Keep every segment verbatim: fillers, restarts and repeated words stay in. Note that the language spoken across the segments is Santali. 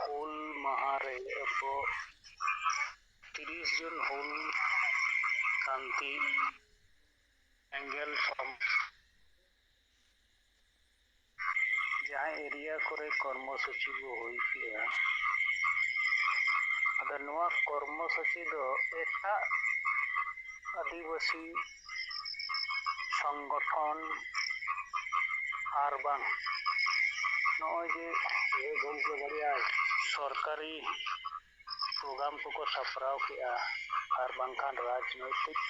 ᱦᱩᱞ ᱢᱟᱦᱟ ᱨᱮ ᱟᱵᱚ ᱛᱤᱨᱤᱥ ᱡᱩᱱ ᱦᱩᱞ ᱥᱟᱱᱛᱤ ᱥᱮᱸᱜᱮᱞ ᱥᱚᱢ ᱡᱟᱦᱟᱸ ᱮᱨᱤᱭᱟ ᱠᱚᱨᱮ ᱠᱚᱨᱢᱚ ᱥᱩᱪᱤ ᱠᱚ ᱦᱩᱭ ᱠᱮᱜᱼᱟ, ᱟᱫᱚ ᱱᱚᱣᱟ ᱠᱚᱨᱢᱚ ᱥᱩᱪᱤ ᱫᱚ ᱮᱴᱟᱜ ᱟᱹᱫᱤᱵᱟᱹᱥᱤ ᱥᱚᱝᱜᱚᱴᱷᱚᱱ ᱟᱨ ᱵᱟᱝ ᱱᱚᱜᱼᱚᱭ ᱡᱮ ᱥᱚᱨᱠᱟᱨᱤ ᱯᱨᱳᱜᱨᱟᱢ ᱠᱚᱠᱚ ᱥᱟᱯᱲᱟᱣ ᱠᱮᱜᱼᱟ ᱟᱨ ᱵᱟᱝᱠᱷᱟᱱ ᱨᱟᱡᱽᱱᱳᱭᱛᱤᱠ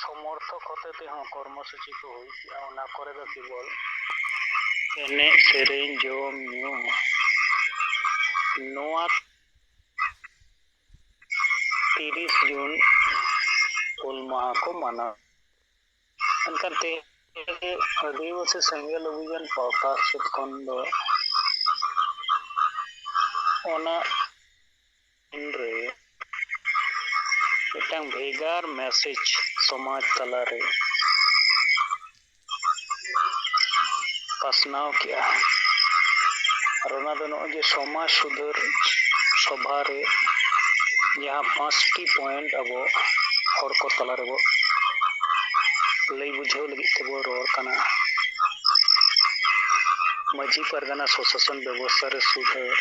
ᱥᱚᱢᱚᱨᱛᱷᱚᱠ ᱦᱚᱛᱮ ᱛᱮᱦᱚᱸ ᱠᱚᱨᱢᱚ ᱥᱩᱪᱤ ᱠᱚ ᱦᱩᱭ ᱠᱮᱜᱼᱟ, ᱚᱱᱟ ᱠᱚᱨᱮ ᱫᱚ ᱠᱮᱵᱚᱞ ᱮᱱᱮᱡ ᱥᱮᱨᱮᱧ, ᱡᱚᱢ ᱧᱩ, ᱱᱚᱣᱟ ᱛᱤᱨᱤᱥ ᱡᱩᱱ ᱦᱩᱞ ᱢᱟᱦᱟ ᱠᱚ ᱢᱟᱱᱟᱣ᱾ ᱢᱮᱱᱠᱷᱟᱱ ᱛᱮᱦᱮᱧ ᱟᱹᱫᱤᱵᱟᱹᱥᱤ ᱥᱮᱸᱜᱮᱞ ᱚᱵᱷᱤᱡᱟᱱ ᱯᱟᱦᱴᱟ ᱥᱮᱫ ᱠᱷᱚᱱ ᱫᱚ ᱚᱱᱟ ᱨᱮ ᱢᱤᱫᱴᱟᱝ ᱵᱷᱮᱜᱟᱨ ᱢᱮᱥᱮᱡᱽ ᱥᱚᱢᱟᱡᱽ ᱛᱟᱞᱟᱨᱮ ᱯᱟᱥᱱᱟᱣ ᱠᱮᱜᱼᱟ᱾ ᱟᱨ ᱚᱱᱟ ᱫᱚ ᱱᱚᱜᱼᱚᱭ ᱡᱮ ᱥᱚᱢᱟᱡᱽ ᱥᱩᱫᱷᱟᱹᱨ ᱥᱚᱵᱷᱟ ᱨᱮ ᱡᱟᱦᱟᱸ ᱯᱟᱸᱪᱴᱤ ᱯᱚᱭᱮᱱᱴ ᱟᱵᱚ ᱦᱚᱲ ᱠᱚ ᱛᱟᱞᱟ ᱨᱮᱵᱚ ᱞᱟᱹᱭ ᱵᱩᱡᱷᱟᱹᱣ ᱞᱟᱹᱜᱤᱫ ᱛᱮᱵᱚ ᱨᱚᱲ ᱠᱟᱱᱟ, ᱢᱟᱹᱡᱷᱤ ᱯᱟᱨᱜᱟᱱᱟ ᱥᱚᱥᱟᱥᱚᱱ ᱵᱮᱵᱚᱥᱛᱷᱟ ᱨᱮ ᱥᱩᱫᱷᱟᱹᱨ,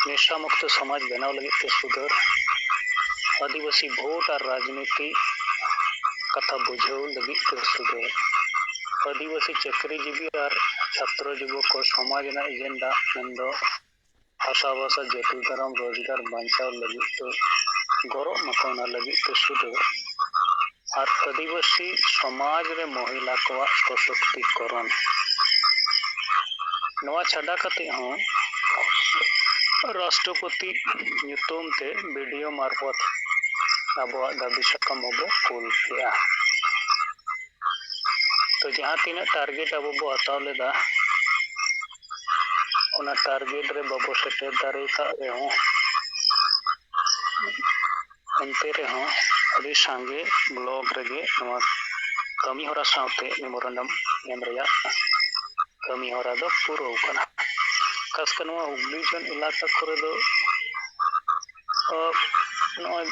ᱱᱮᱥᱟ ᱢᱩᱠᱛᱚ ᱥᱚᱢᱟᱡᱽ ᱵᱮᱱᱟᱣ ᱞᱟᱹᱜᱤᱫ ᱛᱮ ᱥᱩᱫᱷᱟᱹᱨ, ᱟᱹᱫᱤᱵᱟᱹᱥᱤ ᱵᱷᱳᱴ ᱟᱨ ᱨᱟᱡᱽᱱᱤᱛᱤ ᱠᱟᱛᱷᱟ ᱵᱩᱡᱷᱟᱹᱣ ᱞᱟᱹᱜᱤᱫ ᱛᱮ ᱥᱩᱫᱷᱟᱹᱨ, ᱟᱹᱫᱤᱵᱟᱹᱥᱤ ᱪᱟᱹᱠᱨᱤᱡᱤᱵᱤ ᱟᱨ ᱪᱷᱟᱛᱨᱚ ᱡᱩᱵᱚᱠ ᱠᱚ ᱥᱚᱢᱟᱡᱽ ᱨᱮᱱᱟᱜ ᱮᱡᱮᱱᱰᱟ ᱢᱮᱱᱫᱚ ᱵᱷᱟᱥᱟ, ᱵᱷᱟᱥᱟ, ᱡᱟᱹᱛᱤ, ᱫᱷᱚᱨᱚᱢ, ᱨᱳᱡᱽᱜᱟᱨ ᱵᱟᱧᱪᱟᱣ ᱞᱟᱹᱜᱤᱫ ᱛᱮ ᱜᱚᱨᱚᱡ ᱢᱟᱠᱚ ᱚᱱᱟ ᱞᱟᱹᱜᱤᱫ ᱛᱮ ᱥᱩᱫᱷᱟᱹᱨ ᱟᱨ ᱟᱹᱫᱤᱵᱟᱹᱥᱤ ᱥᱚᱢᱟᱡᱽ ᱨᱮ ᱢᱚᱦᱤᱞᱟ ᱠᱚᱣᱟᱜ ᱥᱚᱥᱚᱠᱛᱤᱠᱚᱨᱚᱱ᱾ ᱱᱚᱣᱟ ᱪᱷᱟᱰᱟ ᱠᱟᱛᱮ ᱦᱚᱸ ᱨᱟᱥᱴᱨᱚᱯᱚᱛᱤ ᱧᱩᱛᱩᱢ ᱛᱮ ᱵᱤᱰᱤᱭᱳ ᱢᱟᱨᱯᱷᱚᱛ ᱟᱵᱚᱣᱟᱜ ᱫᱟᱹᱵᱤ ᱥᱟᱠᱟᱢ ᱦᱚᱸᱵᱚ ᱠᱩᱞ ᱠᱮᱜᱼᱟ᱾ ᱛᱚ ᱡᱟᱦᱟᱸ ᱛᱤᱱᱟᱹᱜ ᱴᱟᱨᱜᱮᱴ ᱟᱵᱚ ᱵᱚ ᱦᱟᱛᱟᱣ ᱞᱮᱫᱟ, ᱚᱱᱟ ᱴᱟᱨᱜᱮᱴ ᱨᱮ ᱵᱟᱵᱚ ᱥᱮᱴᱮᱨ ᱫᱟᱲᱮ ᱟᱠᱟᱫ ᱨᱮᱦᱚᱸ, ᱮᱱᱛᱮ ᱨᱮᱦᱚᱸ ᱟᱹᱰᱤ ᱥᱟᱸᱜᱮ ᱵᱞᱚᱠ ᱨᱮᱜᱮ ᱱᱚᱣᱟ ᱠᱟᱹᱢᱤ ᱦᱚᱨᱟ ᱥᱟᱶᱛᱮ ᱢᱮᱢᱳᱨᱮᱱᱰᱟᱢ ᱮᱢ ᱨᱮᱭᱟᱜ ᱠᱟᱹᱢᱤ ᱦᱚᱨᱟ ᱫᱚ ᱯᱩᱨᱟᱹᱣ ᱠᱟᱱᱟ᱾ ᱠᱷᱟᱥ ᱠᱟᱨ ᱱᱚᱣᱟ ᱦᱩᱜᱽᱞᱤ ᱡᱚᱱ ᱮᱞᱟᱠᱟ ᱠᱚᱨᱮ ᱫᱚ, ᱟᱸ, ᱱᱚᱜᱼᱚᱭ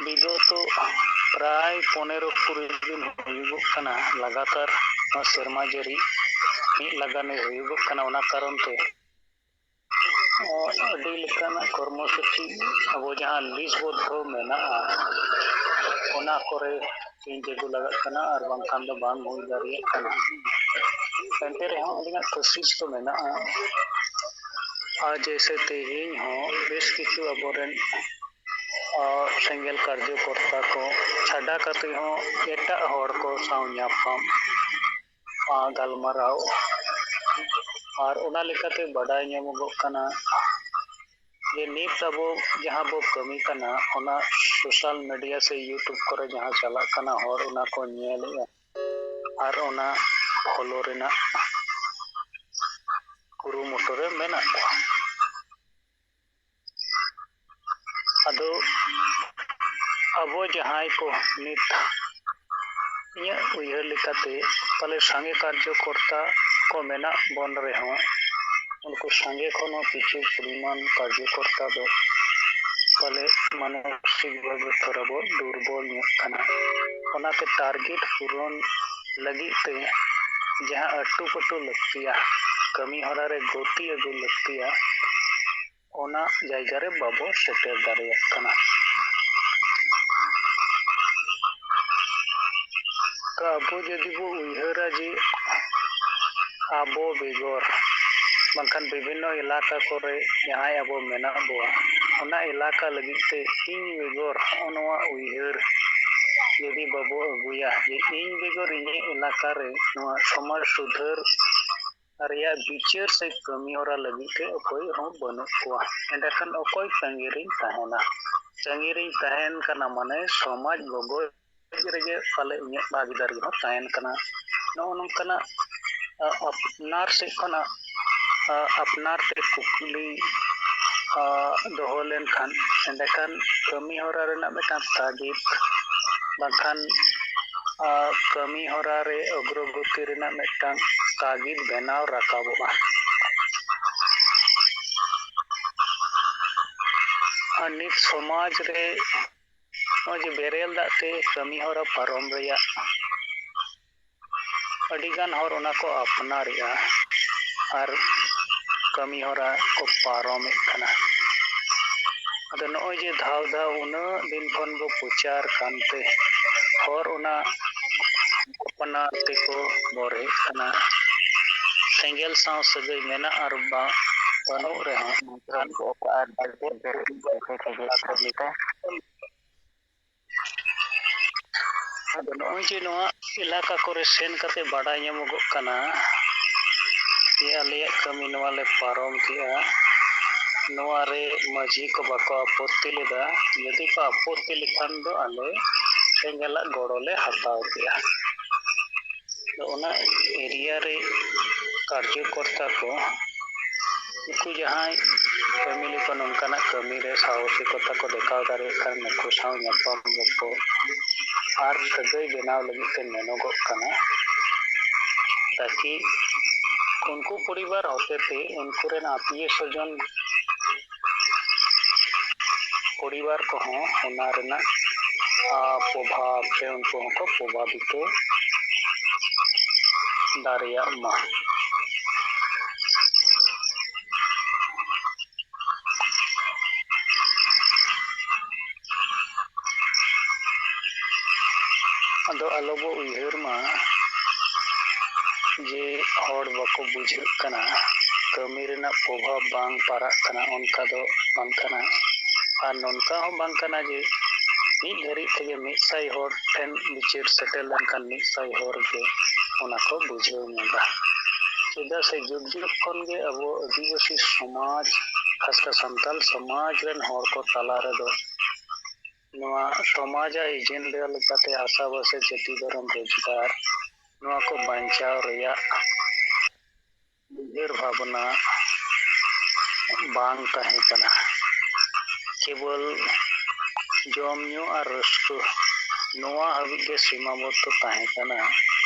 ᱵᱤᱜᱚᱛᱚ ᱯᱨᱟᱭ ᱯᱚᱱᱮᱨᱚ ᱠᱩᱲᱤ ᱫᱤᱱ ᱦᱩᱭᱩᱜᱚᱜ ᱠᱟᱱᱟ, ᱞᱟᱜᱟᱛᱟᱨ ᱱᱚᱣᱟ ᱥᱮᱨᱢᱟ ᱡᱟᱹᱲᱤ ᱢᱤᱫ ᱞᱟᱜᱟᱱᱮ ᱦᱩᱭᱩᱜᱚᱜ ᱠᱟᱱᱟ᱾ ᱚᱱᱟ ᱠᱟᱨᱚᱱ ᱛᱮ ᱟᱹᱰᱤ ᱞᱮᱠᱟᱱᱟᱜ ᱠᱚᱨᱢᱚᱥᱩᱪᱤ, ᱟᱵᱚ ᱡᱟᱦᱟᱸ ᱞᱤᱥᱴ ᱵᱚᱫᱽᱫᱷᱚ ᱢᱮᱱᱟᱜᱼᱟ, ᱚᱱᱟ ᱠᱚᱨᱮ change ᱟᱹᱜᱩ ᱞᱟᱜᱟᱜ ᱠᱟᱱᱟ, ᱟᱨ ᱵᱟᱝᱠᱷᱟᱱ ᱫᱚ ᱵᱟᱝ ᱦᱩᱭ ᱫᱟᱲᱮᱭᱟᱜ ᱠᱟᱱᱟ᱾ ᱮᱱᱛᱮ ᱨᱮᱦᱚᱸ ᱟᱹᱞᱤᱧᱟᱜ ᱠᱳᱥᱤᱥ ᱫᱚ ᱢᱮᱱᱟᱜᱼᱟ᱾ ᱟᱨ ᱡᱮᱭᱥᱮ ᱛᱮᱦᱮᱧ ᱦᱚᱸ ᱵᱮᱥ ᱠᱤᱪᱷᱩ ᱟᱵᱚᱨᱮᱱ, ᱟᱨ ᱥᱮᱸᱜᱮᱞ ᱠᱟᱨᱡᱚᱠᱚᱨᱛᱟ ᱠᱚ ᱪᱷᱟᱰᱟ ᱠᱟᱛᱮ ᱦᱚᱸ ᱮᱴᱟᱜ ᱦᱚᱲ ᱠᱚ ᱥᱟᱶ ᱧᱟᱯᱟᱢ, ᱟᱨ ᱜᱟᱞᱢᱟᱨᱟᱣ, ᱟᱨ ᱚᱱᱟ ᱞᱮᱠᱟᱛᱮ ᱵᱟᱰᱟᱭ ᱧᱟᱢᱚᱜᱚᱜ ᱠᱟᱱᱟ ᱡᱮ ᱱᱤᱛ ᱟᱵᱚ ᱡᱟᱦᱟᱸ ᱵᱚ ᱠᱟᱹᱢᱤ ᱠᱟᱱᱟ, ᱚᱱᱟ social media ᱥᱮ YouTube ᱠᱚᱨᱮ ᱡᱟᱦᱟᱸ ᱪᱟᱞᱟᱜ ᱠᱟᱱᱟ, ᱦᱚᱲ ᱚᱱᱟ ᱠᱚ ᱧᱮᱞᱮᱜᱼᱟ ᱟᱨ ᱚᱱᱟ follow ᱨᱮᱱᱟᱜ ᱠᱩᱨᱩᱢᱩᱴᱩ ᱨᱮ ᱢᱮᱱᱟᱜ ᱠᱚᱣᱟ᱾ ᱟᱫᱚ ᱟᱵᱚ ᱡᱟᱦᱟᱸᱭ ᱠᱚ ᱱᱤᱛ, ᱤᱧᱟᱹᱜ ᱩᱭᱦᱟᱹᱨ ᱞᱮᱠᱟᱛᱮ, ᱯᱟᱞᱮ ᱥᱟᱸᱜᱮ ᱠᱟᱨᱡᱚᱠᱚᱨᱛᱟ ᱠᱚ ᱢᱮᱱᱟᱜ ᱵᱚᱱ ᱨᱮᱦᱚᱸ, ᱩᱱᱠᱩ ᱥᱟᱸᱜᱮ ᱠᱷᱚᱱ ᱦᱚᱸ ᱠᱤᱪᱷᱩ ᱯᱚᱨᱤᱢᱟᱱ ᱠᱟᱨᱡᱚᱠᱚᱨᱛᱟ ᱫᱚ ᱯᱟᱞᱮ ᱢᱟᱱᱚᱥᱤᱠ ᱵᱷᱟᱵᱮ ᱛᱷᱚᱲᱟ ᱵᱚ ᱫᱩᱨᱵᱚᱞ ᱧᱚᱜ ᱠᱟᱱᱟ᱾ ᱚᱱᱟᱛᱮ target ᱯᱩᱨᱚᱱ ᱞᱟᱹᱜᱤᱫ ᱛᱮ ᱡᱟᱦᱟᱸ ᱟᱹᱴᱩ ᱯᱟᱹᱴᱩ ᱞᱟᱹᱠᱛᱤᱭᱟ, ᱠᱟᱹᱢᱤ ᱦᱚᱨᱟ ᱨᱮ ᱜᱚᱛᱤ ᱟᱹᱜᱩ ᱞᱟᱹᱠᱛᱤᱭᱟ, ᱚᱱᱟ ᱡᱟᱭᱜᱟ ᱨᱮ ᱵᱟᱵᱚ ᱥᱮᱴᱮᱨ ᱫᱟᱲᱮᱭᱟᱜ ᱠᱟᱱᱟ᱾ ᱛᱚ ᱟᱵᱚ ᱡᱩᱫᱤ ᱵᱚ ᱩᱭᱦᱟᱹᱨᱟ ᱡᱮ ᱟᱵᱚ ᱵᱮᱜᱚᱨ ᱵᱟᱝᱠᱷᱟᱱ ᱵᱤᱵᱷᱤᱱᱱᱚ ᱮᱞᱟᱠᱟ ᱠᱚᱨᱮ ᱡᱟᱦᱟᱸᱭ ᱟᱵᱚ ᱢᱮᱱᱟᱜ ᱵᱚᱣᱟ, ᱚᱱᱟ ᱮᱞᱟᱠᱟ ᱞᱟᱹᱜᱤᱫ ᱛᱮ ᱤᱧ ᱵᱮᱜᱚᱨ ᱦᱚᱸᱜᱼᱚ ᱱᱚᱣᱟ ᱩᱭᱦᱟᱹᱨ ᱡᱩᱫᱤ ᱵᱟᱵᱚ ᱟᱹᱜᱩᱭᱟ ᱡᱮ ᱤᱧ ᱵᱮᱜᱚᱨ ᱤᱧᱟᱹᱜ ᱮᱞᱟᱠᱟ ᱨᱮ ᱱᱚᱣᱟ ᱥᱚᱢᱟᱡᱽ ᱥᱩᱫᱷᱟᱹᱨ ᱨᱮᱭᱟᱜ ᱵᱤᱪᱟᱹᱨ ᱥᱮ ᱠᱟᱹᱢᱤ ᱦᱚᱨᱟ ᱞᱟᱹᱜᱤᱫ ᱛᱮ ᱚᱠᱚᱭ ᱦᱚᱸ ᱵᱟᱹᱱᱩᱜ ᱠᱚᱣᱟ, ᱮᱸᱰᱮᱠᱷᱟᱱ ᱚᱠᱚᱭ ᱛᱟᱺᱜᱤ ᱨᱤᱧ ᱛᱟᱦᱮᱱᱟ? ᱛᱟᱺᱜᱤ ᱨᱤᱧ ᱛᱟᱦᱮᱱ ᱠᱟᱱᱟ, ᱢᱟᱱᱮ ᱥᱚᱢᱟᱡᱽ ᱵᱚᱜᱚᱡ ᱨᱮᱜᱮ ᱯᱟᱞᱮ ᱤᱧᱟᱹᱜ ᱵᱷᱟᱜᱤᱫᱟᱨᱤ ᱦᱚᱸ ᱛᱟᱦᱮᱱ ᱠᱟᱱᱟ᱾ ᱱᱚᱜᱼᱚ ᱱᱚᱝᱠᱟᱱᱟᱜ, ᱟ, ᱟᱯᱱᱟᱨ ᱥᱮᱫ ᱠᱷᱚᱱᱟᱜ, ᱟ, ᱟᱯᱱᱟᱨ ᱛᱮ ᱠᱩᱠᱞᱤ ᱟᱸ, ᱫᱚᱦᱚ ᱞᱮᱱᱠᱷᱟᱱ, ᱮᱸᱰᱮᱠᱷᱟᱱ ᱠᱟᱹᱢᱤ ᱦᱚᱨᱟ ᱨᱮᱱᱟᱜ ᱢᱤᱫᱴᱟᱝ ᱛᱟᱹᱜᱤᱫ, ᱵᱟᱝᱠᱷᱟᱱ, ᱟᱸ, ᱠᱟᱹᱢᱤ ᱦᱚᱨᱟ ᱨᱮ ᱚᱜᱨᱚᱜᱚᱛᱤ ᱨᱮᱱᱟᱜ ᱢᱤᱫᱴᱟᱝ ᱛᱟᱹᱜᱤᱫ ᱵᱮᱱᱟᱣ ᱨᱟᱠᱟᱵᱚᱜᱼᱟ᱾ ᱟᱨ ᱱᱤᱛ ᱥᱚᱢᱟᱡᱽ ᱨᱮ ᱱᱚᱜᱼᱚᱭ ᱡᱮ ᱵᱮᱨᱮᱞ ᱫᱟᱜ ᱛᱮ ᱠᱟᱹᱢᱤ ᱦᱚᱨᱟ ᱯᱟᱨᱚᱢ ᱨᱮᱭᱟᱜ ᱟᱹᱰᱤᱜᱟᱱ ᱦᱚᱲ ᱚᱱᱟ ᱠᱚ ᱟᱯᱱᱟᱨᱮᱜᱼᱟ ᱟᱨ ᱠᱟᱹᱢᱤ ᱦᱚᱨᱟ ᱠᱚ ᱯᱟᱨᱚᱢᱮᱫ ᱠᱟᱱᱟ᱾ ᱟᱫᱚ ᱱᱚᱜᱼᱚᱭ ᱡᱮ ᱫᱷᱟᱣ ᱫᱷᱟᱣ ᱩᱱᱟᱹᱜ ᱫᱤᱱ ᱠᱷᱚᱱ ᱵᱚ ᱯᱨᱚᱪᱟᱨ ᱠᱟᱱᱛᱮ ᱦᱚᱲ ᱚᱱᱟ ᱟᱯᱱᱟᱨ ᱛᱮᱠᱚ ᱵᱚᱨᱦᱮᱜ ᱠᱟᱱᱟ᱾ ᱥᱮᱸᱜᱮᱞ ᱥᱟᱶ ᱥᱟᱹᱜᱟᱹᱭ ᱢᱮᱱᱟᱜ ᱟᱨ ᱵᱟᱝ ᱵᱟᱹᱱᱩᱜ ᱨᱮᱦᱚᱸ, ᱟᱨ ᱟᱫᱚ ᱱᱚᱜᱼᱚᱭ ᱡᱮ ᱱᱚᱣᱟ ᱮᱞᱟᱠᱟ ᱠᱚᱨᱮ ᱥᱮᱱ ᱠᱟᱛᱮ ᱵᱟᱰᱟᱭ ᱧᱟᱢᱚᱜᱚᱜ ᱠᱟᱱᱟ ᱡᱮ ᱟᱞᱮᱭᱟᱜ ᱠᱟᱹᱢᱤ ᱱᱚᱣᱟ ᱞᱮ ᱯᱟᱨᱚᱢ ᱠᱮᱜᱼᱟ, ᱱᱚᱣᱟ ᱨᱮ ᱢᱟᱹᱡᱷᱤ ᱠᱚ ᱵᱟᱠᱚ ᱟᱯᱚᱛᱛᱤ ᱞᱮᱫᱟ, ᱡᱩᱫᱤ ᱠᱚ ᱟᱯᱚᱛᱛᱤ ᱞᱮᱠᱷᱟᱱ ᱫᱚ ᱟᱞᱮ ᱥᱮᱸᱜᱮᱞᱟᱜ ᱜᱚᱲᱚ ᱞᱮ ᱦᱟᱛᱟᱣ ᱠᱮᱜᱼᱟ᱾ ᱟᱫᱚ ᱚᱱᱟ ᱮᱨᱤᱭᱟ ᱨᱮ ᱠᱟᱨᱡᱚᱠᱚᱨᱛᱟ ᱠᱚ, ᱩᱱᱠᱩ ᱡᱟᱦᱟᱸᱭ ᱯᱷᱮᱢᱤᱞᱤ ᱠᱚ ᱱᱚᱝᱠᱟᱱᱟᱜ ᱠᱟᱹᱢᱤ ᱨᱮ ᱥᱟᱦᱚᱥᱤᱠᱚᱛᱟ ᱠᱚ ᱫᱮᱠᱷᱟᱣ ᱫᱟᱲᱮᱭᱟᱜ ᱠᱷᱟᱱ, ᱱᱩᱠᱩ ᱥᱟᱶ ᱧᱟᱯᱟᱢ ᱨᱚᱯᱚᱲ ᱟᱨ ᱥᱟᱹᱜᱟᱹᱭ ᱵᱮᱱᱟᱣ ᱞᱟᱹᱜᱤᱫ ᱛᱮ ᱢᱮᱱᱚᱜᱚᱜ ᱠᱟᱱᱟ, ᱛᱟᱠᱤ ᱩᱱᱠᱩ ᱯᱚᱨᱤᱵᱟᱨ ᱦᱚᱛᱮᱛᱮ ᱩᱱᱠᱩ ᱨᱮᱱ ᱟᱛᱤᱭᱚ ᱥᱚᱡᱚᱱ ᱯᱚᱨᱤᱵᱟᱨ ᱠᱚᱦᱚᱸ ᱚᱱᱟ ᱨᱮᱱᱟᱜ, ᱟᱸ, ᱯᱨᱚᱵᱷᱟᱵᱽ ᱥᱮ ᱩᱱᱠᱩ ᱦᱚᱸᱠᱚ ᱯᱨᱚᱵᱷᱟᱵᱤᱛᱚ ᱫᱟᱲᱮᱭᱟᱜ ᱢᱟ᱾ ᱟᱫᱚ ᱟᱞᱚ ᱵᱚ ᱩᱭᱦᱟᱹᱨ ᱢᱟ ᱡᱮ ᱦᱚᱲ ᱵᱟᱠᱚ ᱵᱩᱡᱷᱟᱹᱜ ᱠᱟᱱᱟ, ᱠᱟᱹᱢᱤ ᱨᱮᱱᱟᱜ ᱯᱨᱚᱵᱷᱟᱵᱽ ᱵᱟᱝ ᱯᱟᱲᱟᱜ ᱠᱟᱱᱟ, ᱚᱱᱠᱟ ᱫᱚ ᱵᱟᱝ ᱠᱟᱱᱟ᱾ ᱟᱨ ᱱᱚᱝᱠᱟ ᱦᱚᱸ ᱵᱟᱝ ᱠᱟᱱᱟ ᱡᱮ ᱢᱤᱫ ᱜᱷᱟᱹᱲᱤᱡ ᱛᱮᱜᱮ ᱢᱤᱫ ᱥᱟᱭ ᱦᱚᱲ ᱴᱷᱮᱱ ᱵᱤᱪᱟᱹᱨ ᱥᱮᱴᱮᱨ ᱞᱮᱱᱠᱷᱟᱱ ᱢᱤᱫ ᱥᱟᱭ ᱦᱚᱲ ᱜᱮ ᱚᱱᱟ ᱠᱚ ᱵᱩᱡᱷᱟᱹᱣ ᱧᱟᱢᱟ᱾ ᱪᱮᱫᱟᱜ ᱥᱮ ᱡᱩᱜᱽ ᱡᱩᱜᱽ ᱠᱷᱚᱱ ᱜᱮ ᱟᱵᱚ ᱟᱹᱫᱤᱵᱟᱹᱥᱤ ᱥᱚᱢᱟᱡᱽ, ᱠᱷᱟᱥ ᱠᱟᱨ ᱥᱟᱱᱛᱟᱞ ᱥᱚᱢᱟᱡᱽ ᱨᱮᱱ ᱦᱚᱲ ᱠᱚ ᱛᱟᱞᱟ ᱨᱮᱫᱚ ᱱᱚᱣᱟ ᱥᱚᱢᱟᱡᱽ ᱟᱜ ᱮᱡᱮᱱᱰᱟ ᱞᱮᱠᱟᱛᱮ ᱟᱥᱟᱵᱟᱥᱤ, ᱡᱟᱹᱛᱤ ᱫᱷᱚᱨᱚᱢ ᱨᱳᱡᱽᱜᱟᱨ, ᱱᱚᱣᱟ ᱠᱚ ᱵᱟᱧᱪᱟᱣ ᱨᱮᱭᱟᱜ ᱩᱭᱦᱟᱹᱨ ᱵᱷᱟᱵᱽᱱᱟ ᱵᱟᱝ ᱛᱟᱦᱮᱸ ᱠᱟᱱᱟ᱾ ᱠᱮᱵᱚᱞ ᱡᱚᱢ ᱧᱩ ᱟᱨ ᱨᱟᱹᱥᱠᱟᱹ, ᱱᱚᱣᱟ ᱦᱟᱹᱵᱤᱡ ᱜᱮ ᱥᱤᱢᱟᱵᱚᱫᱽᱫᱷᱚ ᱛᱟᱦᱮᱸ ᱠᱟᱱᱟ᱾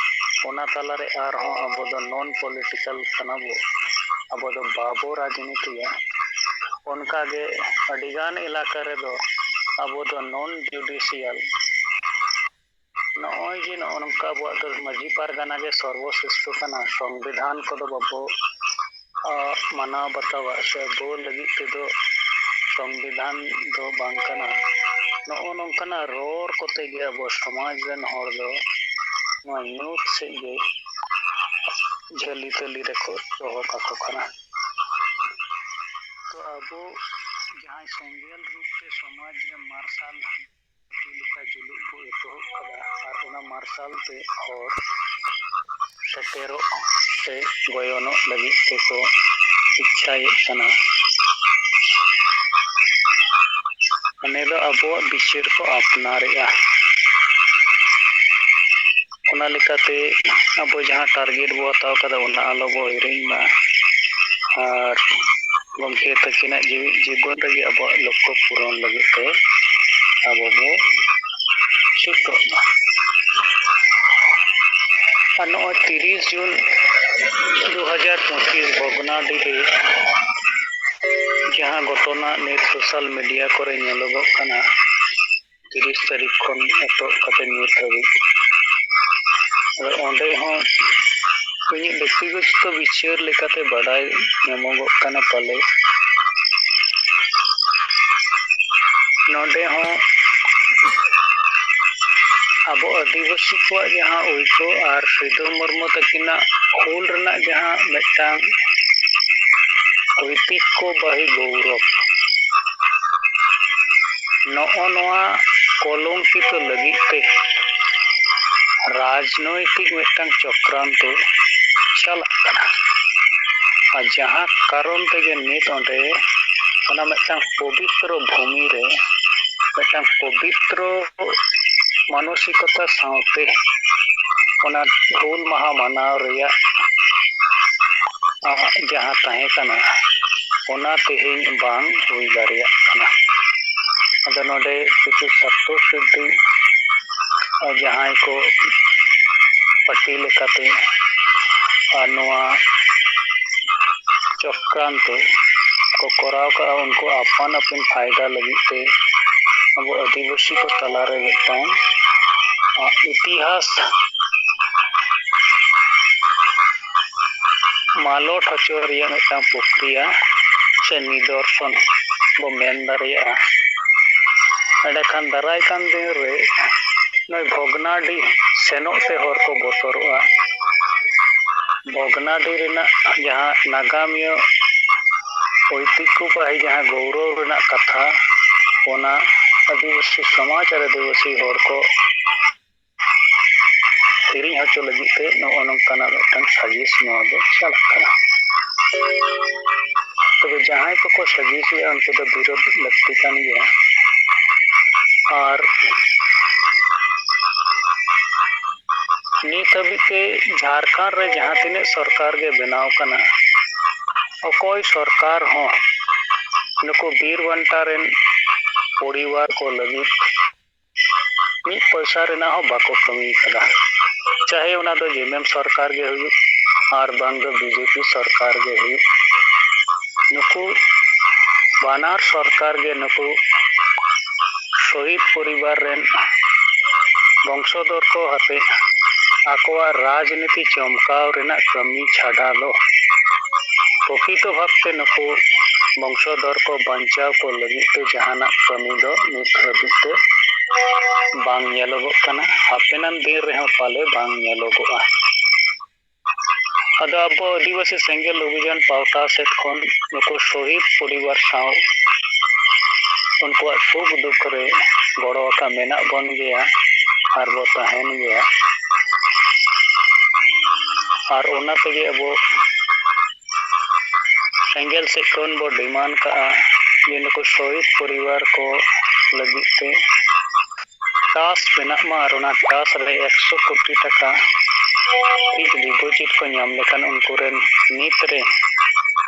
ᱚᱱᱟ ᱛᱟᱞᱟᱨᱮ ᱟᱨᱦᱚᱸ ᱟᱵᱚ ᱫᱚ non political ᱠᱟᱱᱟ ᱵᱚ, ᱟᱵᱚ ᱫᱚ ᱵᱟᱵᱚ ᱨᱟᱡᱽᱱᱤᱛᱤᱭᱟ᱾ ᱚᱱᱠᱟᱜᱮ ᱟᱹᱰᱤᱜᱟᱱ ᱮᱞᱟᱠᱟ ᱨᱮᱫᱚ ᱟᱵᱚ ᱫᱚ non judicial᱾ ᱱᱚᱜᱼᱚᱭ ᱡᱮ ᱱᱚᱜᱼᱚ ᱱᱚᱝᱠᱟ ᱟᱵᱚᱣᱟᱜ ᱫᱚ ᱢᱟᱹᱡᱷᱤ ᱯᱟᱨᱜᱟᱱᱟ ᱜᱮ ᱥᱚᱨᱵᱚᱥᱨᱮᱥᱴᱷᱚ ᱠᱟᱱᱟ, ᱥᱚᱝᱵᱤᱫᱷᱟᱱ ᱠᱚᱫᱚ ᱵᱟᱵᱚ, ᱟ, ᱢᱟᱱᱟᱣ ᱵᱟᱛᱟᱣᱟ ᱥᱮ ᱟᱵᱚ ᱞᱟᱹᱜᱤᱫ ᱛᱮᱫᱚ ᱥᱚᱝᱵᱤᱫᱷᱟᱱ ᱫᱚ ᱵᱟᱝ ᱠᱟᱱᱟ᱾ ᱱᱚᱜᱼᱚ ᱱᱚᱝᱠᱟᱱᱟᱜ ᱨᱚᱲ ᱠᱚᱛᱮ ᱜᱮ ᱟᱵᱚ ᱥᱚᱢᱟᱡᱽ ᱨᱮᱱ ᱦᱚᱲ ᱫᱚ ᱱᱚᱣᱟ ᱧᱩᱛ ᱥᱮᱫ ᱜᱮ ᱡᱷᱟᱹᱞᱤ ᱛᱟᱹᱞᱤ ᱨᱮᱠᱚ ᱫᱚᱦᱚ ᱠᱟᱠᱚ ᱠᱟᱱᱟ᱾ ᱛᱚ ᱟᱵᱚ ᱡᱟᱦᱟᱸᱭ ᱥᱮᱸᱜᱮᱞ ᱨᱩᱯ ᱛᱮ ᱥᱚᱢᱟᱡᱽ ᱨᱮ ᱢᱟᱨᱥᱟᱞ ᱪᱮᱫ ᱞᱮᱠᱟ ᱡᱩᱞᱩᱜ ᱵᱚ ᱮᱛᱚᱦᱚᱵ ᱠᱟᱫᱟ ᱟᱨ ᱚᱱᱟ ᱢᱟᱨᱥᱟᱞ ᱛᱮ ᱦᱚᱲ ᱥᱮᱴᱮᱨᱚᱜ ᱥᱮ ᱜᱚᱭᱚᱱᱚᱜ ᱞᱟᱹᱜᱤᱫ ᱛᱮᱠᱚ ᱤᱪᱪᱷᱟᱭᱮᱫ ᱠᱟᱱᱟ᱾ ᱚᱱᱟ ᱫᱚ ᱟᱵᱚᱣᱟᱜ ᱵᱤᱪᱟᱹᱨ ᱠᱚ ᱟᱯᱱᱟᱨᱮᱜᱼᱟ᱾ ᱚᱱᱟ ᱞᱮᱠᱟᱛᱮ ᱟᱵᱚ ᱡᱟᱦᱟᱸ target ᱵᱚ ᱦᱟᱛᱟᱣ ᱠᱟᱫᱟ, ᱚᱱᱟ ᱟᱞᱚ ᱵᱚ ᱦᱤᱲᱤᱧ ᱢᱟ᱾ ᱟᱨ ᱜᱚᱢᱠᱮ ᱛᱟᱹᱠᱤᱱᱟᱜ ᱡᱤᱣᱤᱫ ᱡᱤᱵᱚᱱ ᱨᱮᱜᱮ ᱟᱵᱚᱣᱟᱜ ᱞᱚᱠᱠᱷᱚ ᱯᱩᱨᱚᱱ ᱞᱟᱹᱜᱤᱫ ᱛᱮ ᱟᱵᱚ ᱵᱚ ᱪᱷᱩᱴᱟᱹᱜ ᱢᱟ᱾ ᱟᱨ ᱱᱚᱜᱼᱚᱭ ᱛᱤᱨᱤᱥ ᱡᱩᱱ ᱫᱩ ᱦᱟᱡᱟᱨ ᱯᱚᱸᱪᱤᱥ ᱵᱷᱚᱜᱽᱱᱟᱰᱤ ᱨᱮ ᱡᱟᱦᱟᱸ ᱜᱷᱚᱴᱚᱱᱟ ᱱᱤᱛ social media ᱠᱚᱨᱮ ᱧᱮᱞᱚᱜᱚᱜ ᱠᱟᱱᱟ, ᱛᱤᱨᱤᱥ ᱛᱟᱹᱨᱤᱠᱷ ᱠᱷᱚᱱ ᱮᱛᱚᱦᱚᱵ ᱠᱟᱛᱮ ᱱᱤᱛ ᱦᱟᱹᱵᱤᱡ᱾ ᱟᱫᱚ ᱚᱸᱰᱮ ᱦᱚᱸ ᱤᱧᱟᱹᱜ ᱵᱮᱠᱛᱤᱜᱚᱛᱚ ᱵᱤᱪᱟᱹᱨ ᱞᱮᱠᱟᱛᱮ ᱵᱟᱰᱟᱭ ᱧᱟᱢᱚᱜᱚᱜ ᱠᱟᱱᱟ ᱯᱟᱞᱮ, ᱱᱚᱰᱮ ᱦᱚᱸ ᱟᱵᱚ ᱟᱹᱫᱤᱵᱟᱹᱥᱤ ᱠᱚᱣᱟᱜ ᱡᱟᱦᱟᱸ ᱟᱹᱭᱠᱟᱹᱣ ᱟᱨ ᱥᱤᱫᱩ ᱢᱩᱨᱢᱩ ᱛᱟᱹᱠᱤᱱᱟᱜ ᱦᱩᱞ ᱨᱮᱱᱟᱜ ᱡᱟᱦᱟᱸ ᱢᱤᱫᱴᱟᱝ ᱳᱭᱛᱤᱠᱠᱚ ᱵᱟᱦᱤ ᱜᱚᱣᱨᱚᱵ, ᱱᱚᱜᱼᱚ ᱱᱚᱣᱟ ᱠᱚᱞᱚᱝᱠᱤᱛᱚ ᱞᱟᱹᱜᱤᱫ ᱛᱮ ᱨᱟᱡᱽᱱᱳᱭᱛᱤᱠ ᱢᱤᱫᱴᱟᱝ ᱪᱚᱠᱨᱟᱱᱛᱚ ᱪᱟᱞᱟᱜ ᱠᱟᱱᱟ᱾ ᱟᱨ ᱡᱟᱦᱟᱸ ᱠᱟᱨᱚᱱ ᱛᱮᱜᱮ ᱱᱤᱛ ᱚᱸᱰᱮ ᱚᱱᱟ ᱢᱤᱫᱴᱟᱝ ᱯᱚᱵᱤᱛᱨᱚ ᱵᱷᱩᱢᱤ ᱨᱮ ᱢᱤᱫᱴᱟᱝ ᱯᱚᱵᱤᱛᱨᱚ ᱢᱟᱱᱚᱥᱤᱠᱚᱛᱟ ᱥᱟᱶᱛᱮ ᱚᱱᱟ ᱦᱩᱞ ᱢᱟᱦᱟ ᱢᱟᱱᱟᱣ ᱨᱮᱭᱟᱜ, ᱟ, ᱡᱟᱦᱟᱸ ᱛᱟᱦᱮᱸ ᱠᱟᱱᱟ, ᱚᱱᱟ ᱛᱮᱦᱮᱧ ᱵᱟᱝ ᱦᱩᱭ ᱫᱟᱲᱮᱭᱟᱜ ᱠᱟᱱᱟ᱾ ᱟᱫᱚ ᱱᱚᱰᱮ ᱠᱤᱪᱷᱩ ᱥᱟᱥᱛᱚ ᱥᱤᱫᱽᱫᱷᱤ ᱡᱟᱦᱟᱸᱭ ᱠᱚ ᱯᱟᱹᱴᱤ ᱞᱮᱠᱟᱛᱮ ᱟᱨ ᱱᱚᱣᱟ ᱪᱚᱠᱨᱟᱱᱛᱚ ᱠᱚ ᱠᱚᱨᱟᱣ ᱠᱟᱜᱼᱟ, ᱩᱱᱠᱩ ᱟᱯᱟᱱ ᱟᱹᱯᱤᱱ ᱯᱷᱟᱭᱫᱟ ᱞᱟᱹᱜᱤᱫ ᱛᱮ ᱟᱵᱚ ᱟᱹᱫᱤᱵᱟᱹᱥᱤ ᱠᱚ ᱛᱟᱞᱟᱨᱮ ᱢᱤᱫᱴᱟᱝ ᱤᱛᱤᱦᱟᱥ ᱢᱟᱞᱚᱴ ᱦᱚᱪᱚ ᱨᱮᱭᱟᱜ ᱢᱤᱫᱴᱟᱝ ᱯᱨᱚᱠᱨᱤᱭᱟ ᱥᱮ ᱱᱤᱫᱚᱨᱥᱚᱱ ᱵᱚ ᱢᱮᱱ ᱫᱟᱲᱮᱭᱟᱜᱼᱟ᱾ ᱮᱸᱰᱮᱠᱷᱟᱱ ᱫᱟᱨᱟᱭ ᱠᱟᱱ ᱫᱤᱱ ᱨᱮ ᱱᱩᱭ ᱵᱷᱚᱜᱽᱱᱟᱰᱤ ᱥᱮᱱᱚᱜ ᱛᱮ ᱦᱚᱲ ᱠᱚ ᱵᱚᱛᱚᱨᱚᱜᱼᱟ᱾ ᱵᱷᱚᱜᱽᱱᱟᱰᱤ ᱨᱮᱱᱟᱜ ᱡᱟᱦᱟᱸ ᱱᱟᱜᱟᱢᱤᱭᱟᱹ ᱳᱭᱛᱤᱠᱚᱵᱟᱦᱤ ᱡᱟᱦᱟᱸ ᱜᱚᱣᱨᱚᱵ ᱨᱮᱱᱟᱜ ᱠᱟᱛᱷᱟ, ᱚᱱᱟ ᱟᱹᱫᱤᱵᱟᱹᱥᱤ ᱥᱚᱢᱟᱡᱽ ᱟᱨ ᱟᱹᱫᱤᱵᱟᱹᱥᱤ ᱦᱚᱲ ᱠᱚ ᱦᱤᱲᱤᱧ ᱦᱚᱪᱚ ᱞᱟᱹᱜᱤᱫ ᱛᱮ ᱱᱚᱜᱼᱚ ᱱᱚᱝᱠᱟᱱᱟᱜ ᱢᱤᱫᱴᱟᱝ ᱥᱟᱡᱤᱥ ᱱᱚᱣᱟ ᱫᱚ ᱪᱟᱞᱟᱜ ᱠᱟᱱᱟ᱾ ᱛᱚᱵᱮ ᱡᱟᱦᱟᱸᱭ ᱠᱚᱠᱚ ᱥᱟᱡᱤᱥᱮᱜᱼᱟ, ᱩᱱᱠᱩ ᱫᱚ ᱵᱤᱨᱳᱫ ᱞᱟᱹᱠᱛᱤ ᱠᱟᱱ ᱜᱮᱭᱟ᱾ ᱟᱨ ᱱᱤᱛ ᱦᱟᱹᱵᱤᱡ ᱛᱮ ᱡᱷᱟᱲᱠᱷᱚᱸᱰ ᱨᱮ ᱡᱟᱦᱟᱸ ᱛᱤᱱᱟᱹᱜ ᱥᱚᱨᱠᱟᱨ ᱜᱮ ᱵᱮᱱᱟᱣ ᱠᱟᱱᱟ, ᱚᱠᱚᱭ ᱥᱚᱨᱠᱟᱨ ᱦᱚᱸ ᱱᱩᱠᱩ ᱵᱤᱨ ᱵᱟᱱᱴᱟ ᱨᱮᱱ ᱯᱚᱨᱤᱵᱟᱨ ᱠᱚ ᱞᱟᱹᱜᱤᱫ ᱢᱤᱫ ᱯᱚᱭᱥᱟ ᱨᱮᱱᱟᱜ ᱦᱚᱸ ᱵᱟᱠᱚ ᱠᱟᱹᱢᱤ ᱠᱟᱫᱟ᱾ ᱪᱟᱦᱮ ᱚᱱᱟ ᱫᱚ ᱡᱮᱢᱮᱢ ᱥᱚᱨᱠᱟᱨ ᱜᱮ ᱦᱩᱭᱩᱜ ᱟᱨ ᱵᱟᱝ ᱫᱚ ᱵᱤᱡᱮᱯᱤ ᱥᱚᱨᱠᱟᱨ ᱜᱮ ᱦᱩᱭᱩᱜ, ᱱᱩᱠᱩ ᱵᱟᱱᱟᱨ ᱥᱚᱨᱠᱟᱨ ᱜᱮ ᱱᱩᱠᱩ ᱥᱚᱦᱤᱫ ᱯᱚᱨᱤᱵᱟᱨ ᱨᱮᱱ ᱵᱚᱝᱥᱚᱫᱷᱚᱨ ᱠᱚ ᱦᱟᱛᱮ ᱟᱠᱚᱣᱟᱜ ᱨᱟᱡᱽᱱᱤᱛᱤ ᱪᱚᱢᱠᱟᱣ ᱨᱮᱱᱟᱜ ᱠᱟᱹᱢᱤ ᱪᱷᱟᱰᱟ ᱫᱚ ᱯᱨᱚᱠᱨᱤᱛᱚ ᱵᱷᱟᱵᱽᱛᱮ ᱱᱩᱠᱩ ᱵᱚᱝᱥᱚᱫᱷᱚᱨ ᱠᱚ ᱵᱟᱧᱪᱟᱣ ᱠᱚ ᱞᱟᱹᱜᱤᱫ ᱛᱮ ᱡᱟᱦᱟᱱᱟᱜ ᱠᱟᱹᱢᱤ ᱫᱚ ᱱᱤᱛ ᱦᱟᱹᱵᱤᱡ ᱛᱮ ᱵᱟᱝ ᱧᱮᱞᱚᱜᱚᱜ ᱠᱟᱱᱟ᱾ ᱦᱟᱯᱮᱱᱟᱝ ᱫᱤᱱ ᱨᱮᱦᱚᱸ ᱯᱟᱞᱮ ᱵᱟᱝ ᱧᱮᱞᱚᱜᱚᱜᱼᱟ᱾ ᱟᱫᱚ ᱟᱵᱚ ᱟᱹᱫᱤᱵᱟᱹᱥᱤ ᱥᱮᱸᱜᱮᱞ ᱚᱵᱷᱤᱡᱟᱱ ᱯᱟᱦᱴᱟ ᱥᱮᱫ ᱠᱷᱚᱱ ᱱᱩᱠᱩ ᱥᱚᱦᱤᱫ ᱯᱚᱨᱤᱵᱟᱨ ᱥᱟᱶ ᱩᱱᱠᱩᱣᱟᱜ ᱥᱩᱠ ᱫᱩᱠ ᱨᱮ ᱜᱚᱲᱚ ᱟᱠᱟ ᱢᱮᱱᱟᱜ ᱵᱚᱱ ᱜᱮᱭᱟ ᱟᱨ ᱵᱚ ᱛᱟᱦᱮᱱ ᱜᱮᱭᱟ᱾ ᱟᱨ ᱚᱱᱟ ᱛᱮᱜᱮ ᱟᱵᱚ ᱥᱮᱸᱜᱮᱞ ᱥᱮᱫ ᱠᱷᱚᱱ ᱵᱚ ᱰᱤᱢᱟᱱᱰ ᱠᱟᱜᱼᱟ ᱡᱮ ᱱᱩᱠᱩ ᱥᱚᱦᱤᱫ ᱯᱚᱨᱤᱵᱟᱨ ᱠᱚ ᱞᱟᱹᱜᱤᱫ ᱛᱮ ᱴᱨᱟᱥᱴ ᱢᱮᱱᱟᱜ ᱢᱟ ᱟᱨ ᱚᱱᱟ ᱴᱨᱟᱥᱴ ᱨᱮ ᱮᱠᱥᱚ ᱠᱳᱴᱤ ᱴᱟᱠᱟ ᱯᱷᱤᱠᱥᱰ ᱰᱤᱯᱚᱡᱤᱴ ᱠᱚ ᱧᱟᱢ ᱞᱮᱠᱷᱟᱱ ᱩᱱᱠᱩ ᱨᱮᱱ ᱱᱤᱛ ᱨᱮ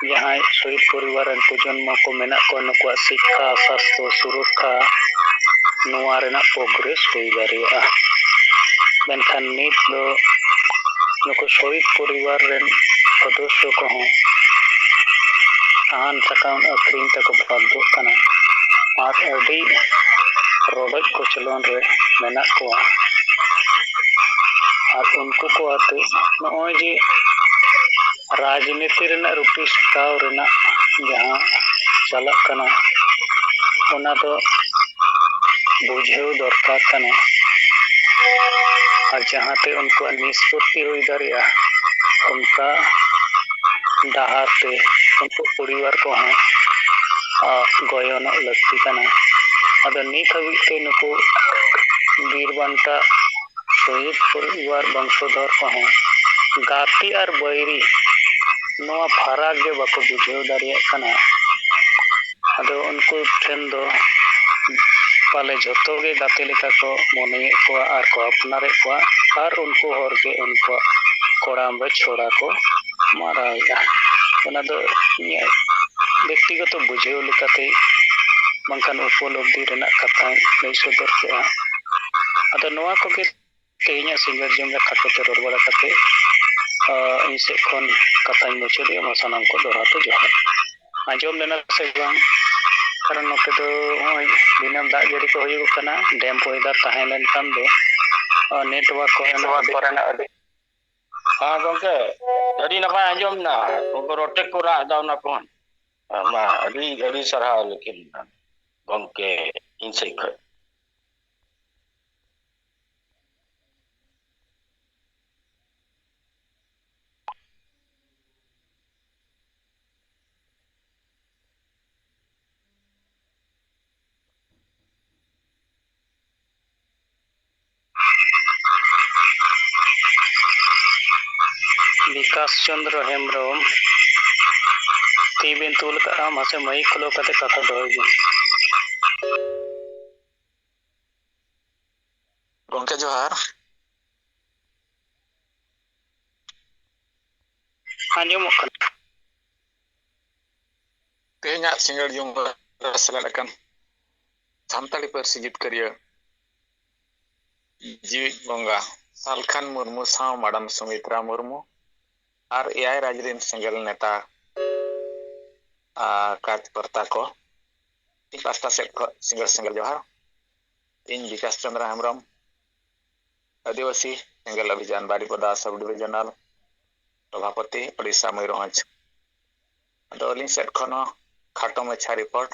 ᱡᱟᱦᱟᱸᱭ ᱥᱚᱦᱤᱫ ᱯᱚᱨᱤᱵᱟᱨ ᱨᱮᱱ ᱯᱨᱚᱡᱚᱱᱢᱚ ᱠᱚ ᱢᱮᱱᱟᱜ ᱠᱚᱣᱟ, ᱱᱩᱠᱩᱣᱟᱜ ᱥᱤᱠᱠᱷᱟ, ᱥᱟᱥᱛᱷᱚ, ᱥᱩᱨᱚᱠᱠᱷᱟ, ᱱᱚᱣᱟ ᱨᱮᱱᱟᱜ ᱯᱨᱳᱜᱨᱮᱥ ᱦᱩᱭ ᱫᱟᱲᱮᱭᱟᱜᱼᱟ᱾ ᱢᱮᱱᱠᱷᱟᱱ ᱱᱤᱛ ᱫᱚ ᱱᱩᱠᱩ ᱥᱚᱦᱤᱫ ᱯᱚᱨᱤᱵᱟᱨ ᱨᱮᱱ ᱥᱚᱫᱚᱥᱥᱚ ᱠᱚᱦᱚᱸ ᱥᱟᱦᱟᱱ ᱥᱟᱠᱟᱢ ᱟᱹᱠᱷᱨᱤᱧ ᱛᱮᱠᱚ ᱵᱟᱫᱽᱫᱷᱚᱜ ᱠᱟᱱᱟ᱾ ᱟᱨ ᱟᱹᱰᱤ ᱨᱚᱰᱚᱡ ᱠᱚᱪᱞᱚᱱ ᱨᱮ ᱢᱮᱱᱟᱜ ᱠᱚᱣᱟ᱾ ᱟᱨ ᱩᱱᱠᱩ ᱠᱚ ᱟᱛᱮ ᱱᱚᱜᱼᱚᱭ ᱡᱮ ᱨᱟᱡᱽᱱᱤᱛᱤ ᱨᱮᱱᱟᱜ ᱨᱩᱴᱤ ᱥᱮᱠᱟᱣ ᱨᱮᱱᱟᱜ ᱡᱟᱦᱟᱸ ᱪᱟᱞᱟᱜ ᱠᱟᱱᱟ, ᱚᱱᱟ ᱫᱚ ᱵᱩᱡᱷᱟᱹᱣ ᱫᱚᱨᱠᱟᱨ ᱠᱟᱱᱟ᱾ ᱟᱨ ᱡᱟᱦᱟᱸᱛᱮ ᱩᱱᱠᱩᱣᱟᱜ ᱱᱤᱥᱯᱚᱛᱛᱤ ᱦᱩᱭ ᱫᱟᱲᱮᱭᱟᱜᱼᱟ, ᱚᱱᱠᱟ ᱰᱟᱦᱟᱨ ᱛᱮ ᱩᱱᱠᱩ ᱯᱚᱨᱤᱵᱟᱨ ᱠᱚᱦᱚᱸ, ᱟ, ᱜᱚᱭᱚᱱᱚᱜ ᱞᱟᱹᱠᱛᱤ ᱠᱟᱱᱟ᱾ ᱟᱫᱚ ᱱᱤᱛ ᱦᱟᱹᱵᱤᱡ ᱛᱮ ᱱᱩᱠᱩ ᱵᱤᱨ ᱵᱟᱱᱴᱟ ᱥᱚᱦᱤᱫ ᱯᱚᱨᱤᱵᱟᱨ ᱵᱚᱝᱥᱚᱫᱷᱚᱨ ᱠᱚᱦᱚᱸ ᱜᱟᱛᱮ ᱟᱨ ᱵᱟᱹᱭᱨᱤ ᱱᱚᱣᱟ ᱯᱷᱟᱨᱟᱠ ᱜᱮ ᱵᱟᱠᱚ ᱵᱩᱡᱷᱟᱹᱣ ᱫᱟᱲᱮᱭᱟᱜ ᱠᱟᱱᱟ᱾ ᱟᱫᱚ ᱩᱱᱠᱩ ᱴᱷᱮᱱ ᱫᱚ ᱯᱟᱞᱮ ᱡᱷᱚᱛᱚ ᱜᱮ ᱜᱟᱛᱮ ᱞᱮᱠᱟ ᱠᱚ ᱢᱚᱱᱮᱭᱮᱫ ᱠᱚᱣᱟ ᱟᱨ ᱠᱚ ᱟᱯᱱᱟᱨᱮᱫ ᱠᱚᱣᱟ, ᱟᱨ ᱩᱱᱠᱩ ᱦᱚᱲ ᱜᱮ ᱩᱱᱠᱩᱣᱟᱜ ᱠᱚᱲᱟᱢ ᱨᱮ ᱪᱷᱚᱲᱟ ᱠᱚ ᱢᱟᱨᱟᱣᱮᱫᱼᱟ᱾ ᱚᱱᱟ ᱫᱚ ᱤᱧᱟᱹᱜ ᱵᱮᱠᱛᱤᱜᱚᱛᱚ ᱵᱩᱡᱷᱟᱹᱣ ᱞᱮᱠᱟᱛᱮ ᱵᱟᱝᱠᱷᱟᱱ ᱩᱯᱚᱞᱚᱵᱽᱫᱷᱤ ᱨᱮᱱᱟᱜ ᱠᱟᱛᱷᱟᱧ ᱞᱟᱹᱭ ᱥᱚᱫᱚᱨ ᱠᱮᱫᱼᱟ᱾ ᱟᱫᱚ ᱱᱚᱣᱟ ᱠᱚᱜᱮ ᱛᱮᱦᱮᱧᱟᱜ ᱥᱤᱸᱜᱟᱹᱲ ᱡᱚᱢ ᱨᱮ ᱠᱷᱟᱴᱚ ᱛᱮ ᱨᱚᱲ ᱵᱟᱲᱟ ᱠᱟᱛᱮ, ᱟ, ᱤᱧ ᱥᱮᱫ ᱠᱷᱚᱱ ᱠᱟᱛᱷᱟᱧ ᱢᱩᱪᱟᱹᱫ ᱮᱫᱼᱟ᱾ ᱢᱟ ᱥᱟᱱᱟᱢ ᱠᱚ ᱫᱚᱦᱲᱟ ᱛᱮ ᱡᱚᱦᱟᱨ᱾ ᱟᱸᱡᱚᱢ ᱞᱮᱱᱟ ᱥᱮ ᱵᱟᱝ? ᱠᱟᱨᱚᱱ ᱱᱚᱛᱮ ᱫᱚ ᱱᱚᱜᱼᱚᱭ ᱫᱤᱱᱟᱹᱢ ᱫᱟᱜ ᱡᱟᱹᱲᱤ ᱠᱚ ᱦᱩᱭᱩᱜᱚᱜ ᱠᱟᱱᱟ, ᱰᱮᱢᱯ ᱚᱭᱮᱫᱟᱨ ᱛᱟᱦᱮᱸ ᱞᱮᱱᱠᱷᱟᱱ ᱫᱚ, ᱟ, ᱱᱮᱴᱣᱟᱨᱠ ᱠᱚᱨᱮᱱᱟᱜ ᱱᱮᱴᱣᱟᱨᱠ ᱟᱹᱰᱤ ᱠᱚᱨᱮᱱᱟᱜ ᱟᱹᱰᱤ ᱦᱮᱸ ᱜᱚᱝᱠᱮ, ᱟᱹᱰᱤ ᱱᱟᱯᱟᱭ ᱟᱸᱡᱚᱢ ᱮᱱᱟ᱾ ᱩᱱᱠᱩ ᱨᱚᱴᱮ ᱠᱚ ᱨᱟᱜ ᱮᱫᱟ ᱚᱱᱟ ᱠᱚᱦᱚᱸ᱾ ᱢᱟ ᱟᱹᱰᱤ, ᱟᱹᱰᱤ ᱥᱟᱨᱦᱟᱣ ᱞᱮᱠᱤᱱ ᱜᱚᱝᱠᱮ ᱤᱧ ᱥᱮᱫ ᱠᱷᱚᱱ᱾ ᱵᱤᱠᱟᱥ ᱪᱚᱱᱫᱨᱚ ᱦᱮᱢᱵᱨᱚᱢ, ᱛᱤ ᱵᱤᱱ ᱛᱩᱞ ᱠᱟᱜᱼᱟ, ᱢᱟᱥᱮ ᱢᱟᱭᱤᱠ ᱠᱷᱩᱞᱟᱹᱣ ᱠᱟᱛᱮ ᱠᱟᱛᱷᱟ ᱫᱚᱦᱚᱭ ᱵᱤᱱ᱾ ᱜᱚᱝᱠᱮ ᱡᱚᱦᱟᱨ᱾ ᱟᱸᱡᱚᱢᱚᱜ ᱠᱟᱱᱟ᱾ ᱛᱮᱦᱮᱧᱟᱜ ᱥᱤᱸᱜᱟᱹᱲ ᱡᱩᱢᱟᱹ ᱨᱮ ᱥᱮᱞᱮᱫ ᱟᱠᱟᱱ ᱥᱟᱱᱛᱟᱲᱤ ᱯᱟᱹᱨᱥᱤ ᱡᱤᱛᱠᱟᱹᱨᱤᱭᱟᱹ ᱡᱤᱣᱤᱫ ᱵᱚᱸᱜᱟ ᱥᱟᱞᱠᱷᱟᱱ ᱢᱩᱨᱢᱩ ᱥᱟᱶ ᱢᱟᱰᱟᱢ ᱥᱩᱢᱤᱛᱨᱟ ᱢᱩᱨᱢᱩ ᱟᱨ ᱮᱭᱟᱭ ᱨᱟᱡᱽ ᱨᱤᱱ ᱥᱮᱸᱜᱮᱞ ᱱᱮᱛᱟ, ᱟ, ᱠᱟᱡᱽ ᱠᱚᱨᱛᱟ ᱠᱚ, ᱤᱧ ᱯᱟᱥᱴᱟ ᱥᱮᱫ ᱠᱷᱚᱱ ᱥᱤᱸᱜᱟᱹᱲ ᱥᱮᱸᱜᱮᱞ ᱡᱚᱦᱟᱨ᱾ ᱤᱧ ᱵᱤᱠᱟᱥ ᱪᱚᱸᱫᱽᱨᱟ ᱦᱮᱢᱵᱨᱚᱢ, ᱟᱹᱫᱤᱵᱟᱹᱥᱤ ᱥᱮᱸᱜᱮᱞ ᱚᱵᱷᱤᱡᱟᱱ ᱵᱟᱨᱤᱯᱟᱫᱟ ᱥᱟᱵ ᱰᱤᱵᱷᱤᱡᱚᱱᱟᱞ, ᱥᱚᱵᱷᱟᱯᱚᱛᱤ, ᱳᱰᱤᱥᱟ, ᱢᱚᱭᱩᱨᱵᱷᱚᱸᱡᱽ᱾ ᱟᱫᱚ ᱟᱹᱞᱤᱧ ᱥᱮᱫ ᱠᱷᱚᱱ ᱦᱚᱸ ᱠᱷᱟᱴᱚ ᱢᱟᱪᱷᱟ ᱨᱤᱯᱳᱨᱴ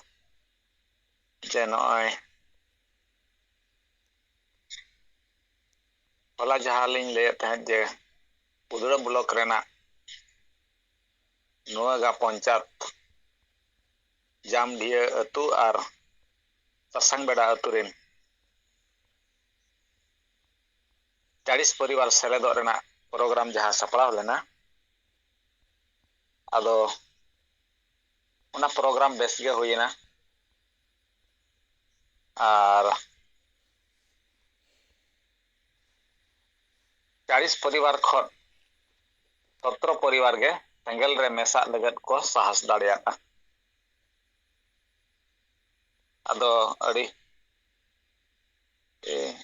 ᱡᱮ ᱱᱚᱜᱼᱚᱭ ᱦᱚᱞᱟ ᱡᱟᱦᱟᱸ ᱞᱤᱧ ᱞᱟᱹᱭᱮᱫ ᱛᱟᱦᱮᱸᱫ ᱡᱮ ᱩᱫᱽᱲᱟ ᱵᱞᱚᱠ ᱨᱮᱱᱟᱜ ᱱᱚᱣᱟᱜᱟ ᱯᱚᱧᱪᱟᱭᱮᱛ ᱡᱟᱢᱰᱷᱤᱭᱟᱹ ᱟᱹᱛᱩ ᱟᱨ ᱥᱟᱥᱟᱝ ᱵᱮᱰᱟ ᱟᱹᱛᱩ ᱨᱮᱱ ᱪᱟᱲᱤᱥ ᱯᱚᱨᱤᱵᱟᱨ ᱥᱮᱞᱮᱫᱚᱜ ᱨᱮᱱᱟᱜ ᱯᱨᱳᱜᱨᱟᱢ ᱡᱟᱦᱟᱸ ᱥᱟᱯᱲᱟᱣ ᱞᱮᱱᱟ, ᱟᱫᱚ ᱚᱱᱟ ᱯᱨᱳᱜᱨᱟᱢ ᱵᱮᱥ ᱜᱮ ᱦᱩᱭᱮᱱᱟ᱾ ᱟᱨ ᱪᱟᱲᱤᱥ ᱯᱚᱨᱤᱵᱟᱨ ᱠᱷᱚᱱ ᱥᱚᱛᱨᱚ ᱯᱚᱨᱤᱵᱟᱨ ᱜᱮ ᱥᱮᱸᱜᱮᱞ ᱨᱮ ᱢᱮᱥᱟᱜ ᱞᱟᱹᱜᱤᱫ ᱠᱚ ᱥᱟᱦᱟᱥ ᱫᱟᱲᱮᱭᱟᱜᱼᱟ᱾ ᱟᱫᱚ ᱟᱹᱰᱤ, ᱮ,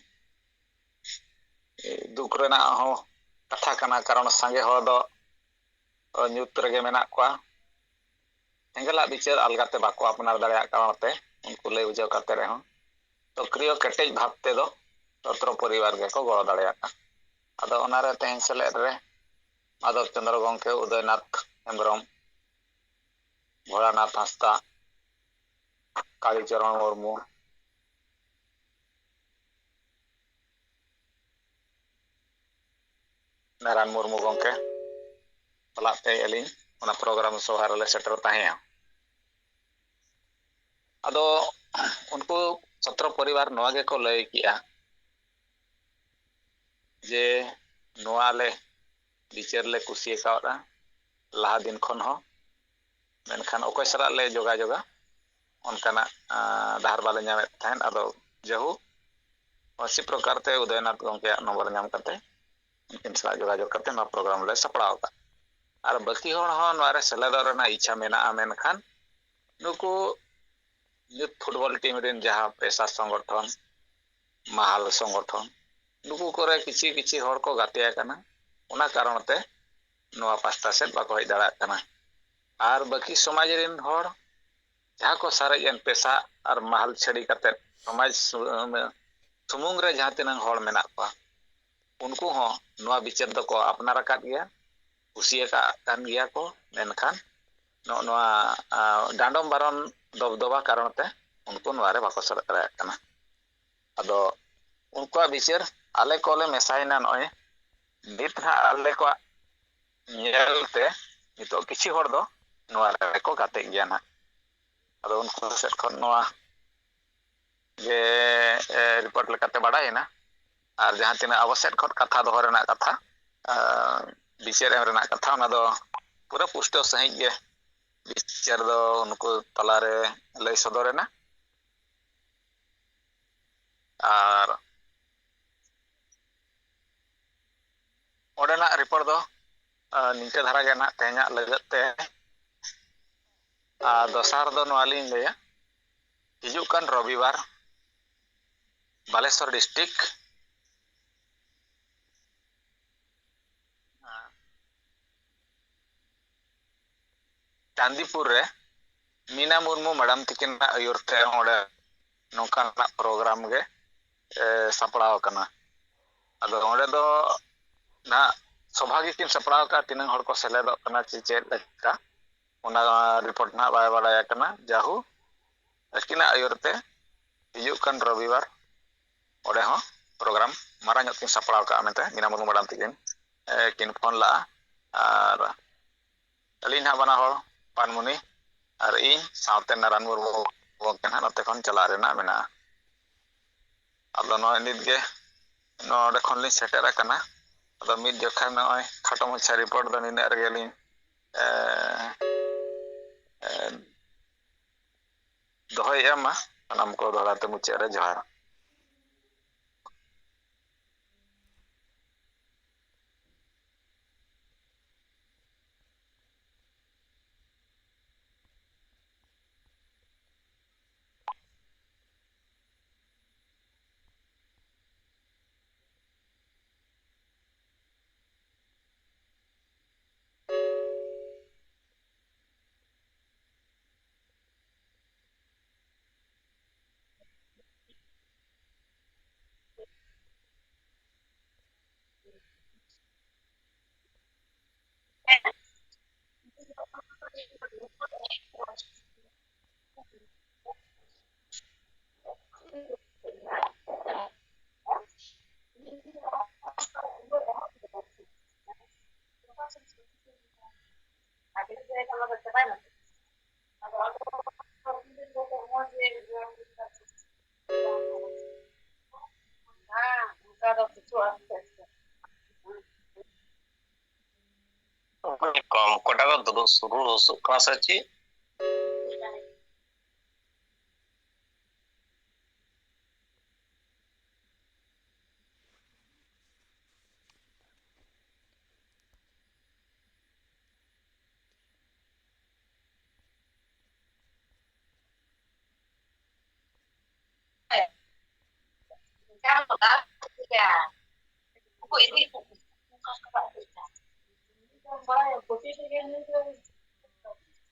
ᱮ, ᱫᱩᱠ ᱨᱮᱱᱟᱜ ᱦᱚᱸ ᱠᱟᱛᱷᱟ ᱠᱟᱱᱟ, ᱠᱟᱨᱚᱱ ᱥᱟᱸᱜᱮ ᱦᱚᱲ ᱫᱚ ᱧᱩᱛ ᱨᱮᱜᱮ ᱢᱮᱱᱟᱜ ᱠᱚᱣᱟ᱾ ᱥᱮᱸᱜᱮᱞᱟᱜ ᱵᱤᱪᱟᱹᱨ ᱟᱞᱜᱟᱛᱮ ᱵᱟᱠᱚ ᱟᱯᱱᱟᱨ ᱫᱟᱲᱮᱭᱟᱜ ᱠᱟᱨᱚᱱ ᱛᱮ ᱩᱱᱠᱩ ᱞᱟᱹᱭ ᱵᱩᱡᱷᱟᱹᱣ ᱠᱟᱛᱮ ᱨᱮᱦᱚᱸ ᱥᱚᱠᱨᱤᱭᱚ ᱠᱮᱴᱮᱡ ᱵᱷᱟᱵ ᱛᱮᱫᱚ ᱥᱚᱛᱨᱚ ᱯᱚᱨᱤᱵᱟᱨ ᱜᱮᱠᱚ ᱜᱚᱲᱚ ᱫᱟᱲᱮᱭᱟᱜᱼᱟ᱾ ᱟᱫᱚ ᱚᱱᱟᱨᱮ ᱛᱮᱦᱮᱧ ᱥᱮᱞᱮᱫ ᱨᱮ ᱢᱟᱫᱷᱚᱵ ᱪᱚᱸᱫᱽᱨᱚ ᱜᱚᱢᱠᱮ, ᱩᱫᱚᱭᱱᱟᱛᱷ ᱦᱮᱢᱵᱨᱚᱢ, ᱵᱷᱳᱞᱟᱱᱟᱛᱷ ᱦᱟᱸᱥᱫᱟ, ᱠᱟᱞᱤᱪᱚᱨᱚᱬ ᱢᱩᱨᱢᱩ, ᱱᱟᱨᱟᱭᱚᱱ ᱢᱩᱨᱢᱩ ᱜᱚᱢᱠᱮ ᱥᱟᱞᱟᱜ ᱛᱮ ᱟᱹᱞᱤᱧ ᱚᱱᱟ ᱯᱨᱳᱜᱨᱟᱢ ᱥᱚᱵᱷᱟ ᱨᱮᱞᱮ ᱥᱮᱴᱮᱨ ᱛᱟᱦᱮᱸᱭᱟ᱾ ᱟᱫᱚ ᱩᱱᱠᱩ ᱥᱚᱛᱨᱚ ᱯᱚᱨᱤᱵᱟᱨ ᱱᱚᱣᱟ ᱜᱮᱠᱚ ᱞᱟᱹᱭ ᱠᱮᱜᱼᱟ ᱡᱮ ᱱᱚᱣᱟ ᱞᱮ ᱵᱤᱪᱟᱹᱨ ᱞᱮ ᱠᱩᱥᱤ ᱟᱠᱟᱣᱫᱟ ᱞᱟᱦᱟ ᱫᱤᱱ ᱠᱷᱚᱱ ᱦᱚᱸ, ᱢᱮᱱᱠᱷᱟᱱ ᱚᱠᱚᱭ ᱥᱟᱞᱟᱜ ᱞᱮ ᱡᱳᱜᱟᱡᱳᱜᱟ ᱚᱱᱠᱟᱱᱟᱜ, ᱟᱸ, ᱰᱟᱦᱟᱨ ᱵᱟᱞᱮ ᱧᱟᱢᱮᱫ ᱛᱟᱦᱮᱸᱫ᱾ ᱟᱫᱚ ᱡᱟᱦᱳᱠ, ᱚᱥᱤ ᱯᱨᱚᱠᱟᱨ ᱛᱮ ᱩᱫᱚᱭᱱᱟᱛᱷ ᱜᱚᱢᱠᱮᱭᱟᱜ ᱱᱚᱢᱵᱚᱨ ᱧᱟᱢ ᱠᱟᱛᱮ ᱩᱱᱠᱤᱱ ᱥᱟᱞᱟᱜ ᱡᱳᱜᱟᱡᱳᱜᱽ ᱠᱟᱛᱮ ᱱᱚᱣᱟ ᱯᱨᱳᱜᱨᱟᱢ ᱞᱮ ᱥᱟᱯᱲᱟᱣ ᱟᱠᱟᱫ᱾ ᱟᱨ ᱵᱟᱹᱠᱤ ᱦᱚᱲ ᱦᱚᱸ ᱱᱚᱣᱟ ᱨᱮ ᱥᱮᱞᱮᱫᱚᱜ ᱨᱮᱱᱟᱜ ᱤᱪᱪᱷᱟ ᱢᱮᱱᱟᱜᱼᱟ, ᱢᱮᱱᱠᱷᱟᱱ ᱱᱩᱠᱩ youth football team ᱨᱮᱱ ᱡᱟᱦᱟᱸ ᱯᱮᱥᱟ ᱥᱚᱝᱜᱚᱴᱷᱚᱱ, ᱢᱟᱦᱟᱞ ᱥᱚᱝᱜᱚᱴᱷᱚᱱ, ᱱᱩᱠᱩ ᱠᱚᱨᱮ ᱠᱤᱪᱷᱤ ᱠᱤᱪᱷᱤ ᱦᱚᱲ ᱠᱚ ᱜᱟᱛᱮ ᱟᱠᱟᱱᱟ᱾ ᱚᱱᱟ ᱠᱟᱨᱚᱱ ᱛᱮ ᱱᱚᱣᱟ ᱯᱟᱥᱴᱟ ᱥᱮᱫ ᱵᱟᱠᱚ ᱦᱮᱡ ᱫᱟᱲᱮᱭᱟᱜ ᱠᱟᱱᱟ᱾ ᱟᱨ ᱵᱟᱹᱠᱤ ᱥᱚᱢᱟᱡᱽ ᱨᱮᱱ ᱦᱚᱲ ᱡᱟᱦᱟᱸ ᱠᱚ ᱥᱟᱨᱮᱡ ᱮᱱ ᱯᱮᱥᱟ ᱟᱨ ᱢᱟᱦᱟᱞ ᱪᱷᱟᱹᱲᱤ ᱠᱟᱛᱮ ᱥᱚᱢᱟᱡᱽ ᱥᱩ-, ᱥᱩᱢᱩᱝ ᱨᱮ ᱡᱟᱦᱟᱸ ᱛᱤᱱᱟᱹᱝ ᱦᱚᱲ ᱢᱮᱱᱟᱜ ᱠᱚᱣᱟ, ᱩᱱᱠᱩ ᱦᱚᱸ ᱱᱚᱣᱟ ᱵᱤᱪᱟᱹᱨ ᱫᱚᱠᱚ ᱟᱯᱱᱟᱨ ᱟᱠᱟᱫ ᱜᱮᱭᱟ, ᱠᱩᱥᱤᱭᱟᱠᱟᱫ ᱠᱟᱱ ᱜᱮᱭᱟ ᱠᱚ᱾ ᱢᱮᱱᱠᱷᱟᱱ ᱱᱚᱜᱼᱚ ᱱᱚᱣᱟ, ᱟ, ᱰᱟᱸᱰᱚᱢ ᱵᱟᱨᱚᱱ ᱫᱚᱵᱫᱚᱵᱟ ᱠᱟᱨᱚᱱ ᱛᱮ ᱩᱱᱠᱩ ᱱᱚᱣᱟ ᱨᱮ ᱵᱟᱠᱚ ᱥᱮᱞᱮᱫ ᱫᱟᱲᱮᱭᱟᱜ ᱠᱟᱱᱟ᱾ ᱟᱫᱚ ᱩᱱᱠᱩᱣᱟᱜ ᱵᱤᱪᱟᱹᱨ ᱟᱞᱮ ᱠᱚᱞᱮ ᱢᱮᱥᱟᱭᱮᱱᱟ᱾ ᱱᱚᱜᱼᱚᱭ ᱱᱤᱛ ᱱᱟᱦᱟᱜ ᱟᱞᱮ ᱠᱚᱣᱟᱜ ᱧᱮᱞ ᱛᱮ ᱱᱤᱛᱚᱜ ᱠᱤᱪᱷᱤ ᱦᱚᱲ ᱫᱚ ᱱᱚᱣᱟ ᱨᱮᱠᱚ ᱜᱟᱛᱮᱜ ᱜᱮᱭᱟ ᱱᱟᱦᱟᱜ᱾ ᱟᱫᱚ ᱩᱱᱠᱩ ᱥᱮᱫ ᱠᱷᱚᱱ ᱱᱚᱣᱟ ᱜᱮ, ᱮ, ᱨᱤᱯᱳᱨᱴ ᱞᱮᱠᱟᱛᱮ ᱵᱟᱰᱟᱭᱮᱱᱟ᱾ ᱟᱨ ᱡᱟᱦᱟᱸ ᱛᱤᱱᱟᱹᱜ ᱟᱵᱚ ᱥᱮᱫ ᱠᱷᱚᱱ ᱠᱟᱛᱷᱟ ᱫᱚᱦᱚ ᱨᱮᱱᱟᱜ ᱠᱟᱛᱷᱟ, ᱮ, ᱵᱤᱪᱟᱹᱨ ᱮᱢ ᱨᱮᱱᱟᱜ ᱠᱟᱛᱷᱟ, ᱚᱱᱟ ᱫᱚ ᱯᱩᱨᱟᱹ ᱯᱩᱥᱴᱟᱹᱣ ᱥᱟᱺᱦᱤᱡ ᱜᱮ ᱵᱤᱪᱟᱹᱨ ᱫᱚ ᱱᱩᱠᱩ ᱛᱟᱞᱟᱨᱮ ᱞᱟᱹᱭ ᱥᱚᱫᱚᱨ ᱮᱱᱟ᱾ ᱟᱨ ᱚᱸᱰᱮᱱᱟᱜ ᱨᱤᱯᱳᱨᱴ ᱫᱚ, ᱟ, ᱱᱤᱝᱠᱟᱹ ᱫᱷᱟᱨᱟ ᱜᱮ ᱱᱟᱦᱟᱜ ᱛᱮᱦᱮᱧᱟᱜ ᱞᱟᱹᱜᱤᱫ ᱛᱮ᱾ ᱟᱨ ᱫᱚᱥᱟᱨ ᱫᱚ ᱱᱚᱣᱟ ᱞᱤᱧ ᱞᱟᱹᱭᱟ, ᱦᱤᱡᱩᱜ ᱠᱟᱱ ᱨᱚᱵᱤᱵᱟᱨ ᱵᱟᱞᱮᱥᱚᱨ ᱰᱤᱥᱴᱨᱤᱠᱴ ᱪᱟᱸᱫᱤᱯᱩᱨ ᱨᱮ ᱢᱤᱱᱟ ᱢᱩᱨᱢᱩ ᱢᱮᱰᱟᱢ ᱛᱤᱠᱤᱱᱟᱜ ᱟᱹᱭᱩᱨ ᱛᱮ ᱚᱸᱰᱮ ᱱᱚᱝᱠᱟᱱᱟᱜ ᱯᱨᱳᱜᱨᱟᱢ ᱜᱮ, ᱮ, ᱥᱟᱯᱲᱟᱣ ᱟᱠᱟᱱᱟ᱾ ᱟᱫᱚ ᱚᱸᱰᱮ ᱫᱚ ᱱᱟᱦᱟᱜ ᱥᱚᱵᱷᱟ ᱜᱮᱠᱤᱱ ᱥᱟᱯᱲᱟᱣ ᱟᱠᱟᱫᱼᱟ, ᱛᱤᱱᱟᱹᱝ ᱦᱚᱲ ᱠᱚ ᱥᱮᱞᱮᱫᱚᱜ ᱠᱟᱱᱟ ᱪᱮ ᱪᱮᱫ ᱞᱮᱠᱟ, ᱚᱱᱟ ᱨᱤᱯᱳᱨᱴ ᱱᱟᱦᱟᱜ ᱵᱟᱭ ᱵᱟᱲᱟᱭ ᱟᱠᱟᱱᱟ᱾ ᱡᱟᱦᱳ, ᱟᱹᱠᱤᱱᱟᱜ ᱟᱹᱭᱩᱨ ᱛᱮ ᱦᱤᱡᱩᱜ ᱠᱟᱱ ᱨᱚᱵᱤᱵᱟᱨ ᱚᱸᱰᱮ ᱦᱚᱸ ᱯᱨᱳᱜᱨᱟᱢ ᱢᱟᱨᱟᱝ ᱧᱚᱜ ᱠᱤᱱ ᱥᱟᱯᱲᱟᱣ ᱠᱟᱜᱼᱟ ᱢᱮᱱᱛᱮ ᱢᱤᱱᱟ ᱢᱩᱨᱢᱩ ᱢᱮᱰᱟᱢ ᱛᱤᱠᱤᱱ, ᱮ, ᱠᱤᱱ ᱯᱷᱳᱱ ᱞᱟᱜᱼᱟ᱾ ᱟᱨ ᱟᱹᱞᱤᱧ ᱱᱟᱦᱟᱜ ᱵᱟᱱᱟ ᱦᱚᱲ, ᱯᱟᱱᱢᱩᱱᱤ ᱟᱨ ᱤᱧ, ᱥᱟᱶᱛᱮ ᱱᱟᱨᱟᱱ ᱢᱩᱨᱢᱩ ᱜᱚᱢᱠᱮ ᱱᱟᱦᱟᱜ ᱱᱚᱛᱮ ᱠᱷᱚᱱ ᱪᱟᱞᱟᱜ ᱨᱮᱱᱟᱜ ᱢᱮᱱᱟᱜᱼᱟ᱾ ᱟᱫᱚ ᱱᱚᱜᱼᱚᱭ ᱱᱤᱛ ᱜᱮ ᱱᱚᱰᱮ ᱠᱷᱚᱱ ᱞᱤᱧ ᱥᱮᱴᱮᱨ ᱟᱠᱟᱱᱟ᱾ ᱟᱫᱚ ᱢᱤᱫ ᱡᱚᱠᱷᱟ ᱱᱚᱜᱼᱚᱭ ᱠᱷᱟᱴᱚ ᱢᱟᱪᱷᱟ ᱨᱤᱯᱳᱨᱴ ᱫᱚ ᱱᱤᱱᱟᱹᱜ ᱨᱮᱜᱮ ᱞᱤᱧ, ᱮ, ᱮ, ᱫᱚᱦᱚᱭᱮᱫᱼᱟ᱾ ᱢᱟ ᱥᱟᱱᱟᱢ ᱠᱚ ᱫᱚᱦᱲᱟ ᱛᱮ ᱢᱩᱪᱟᱹᱫ ᱨᱮ ᱡᱚᱦᱟᱨ᱾ ᱠᱚᱢ ᱠᱚᱴᱟ ᱠᱚ ᱫᱩᱲᱩᱵ ᱥᱩᱨᱩ ᱥᱩᱨᱩᱜ ᱠᱟᱱᱟ ᱥᱮ ᱪᱮᱫ?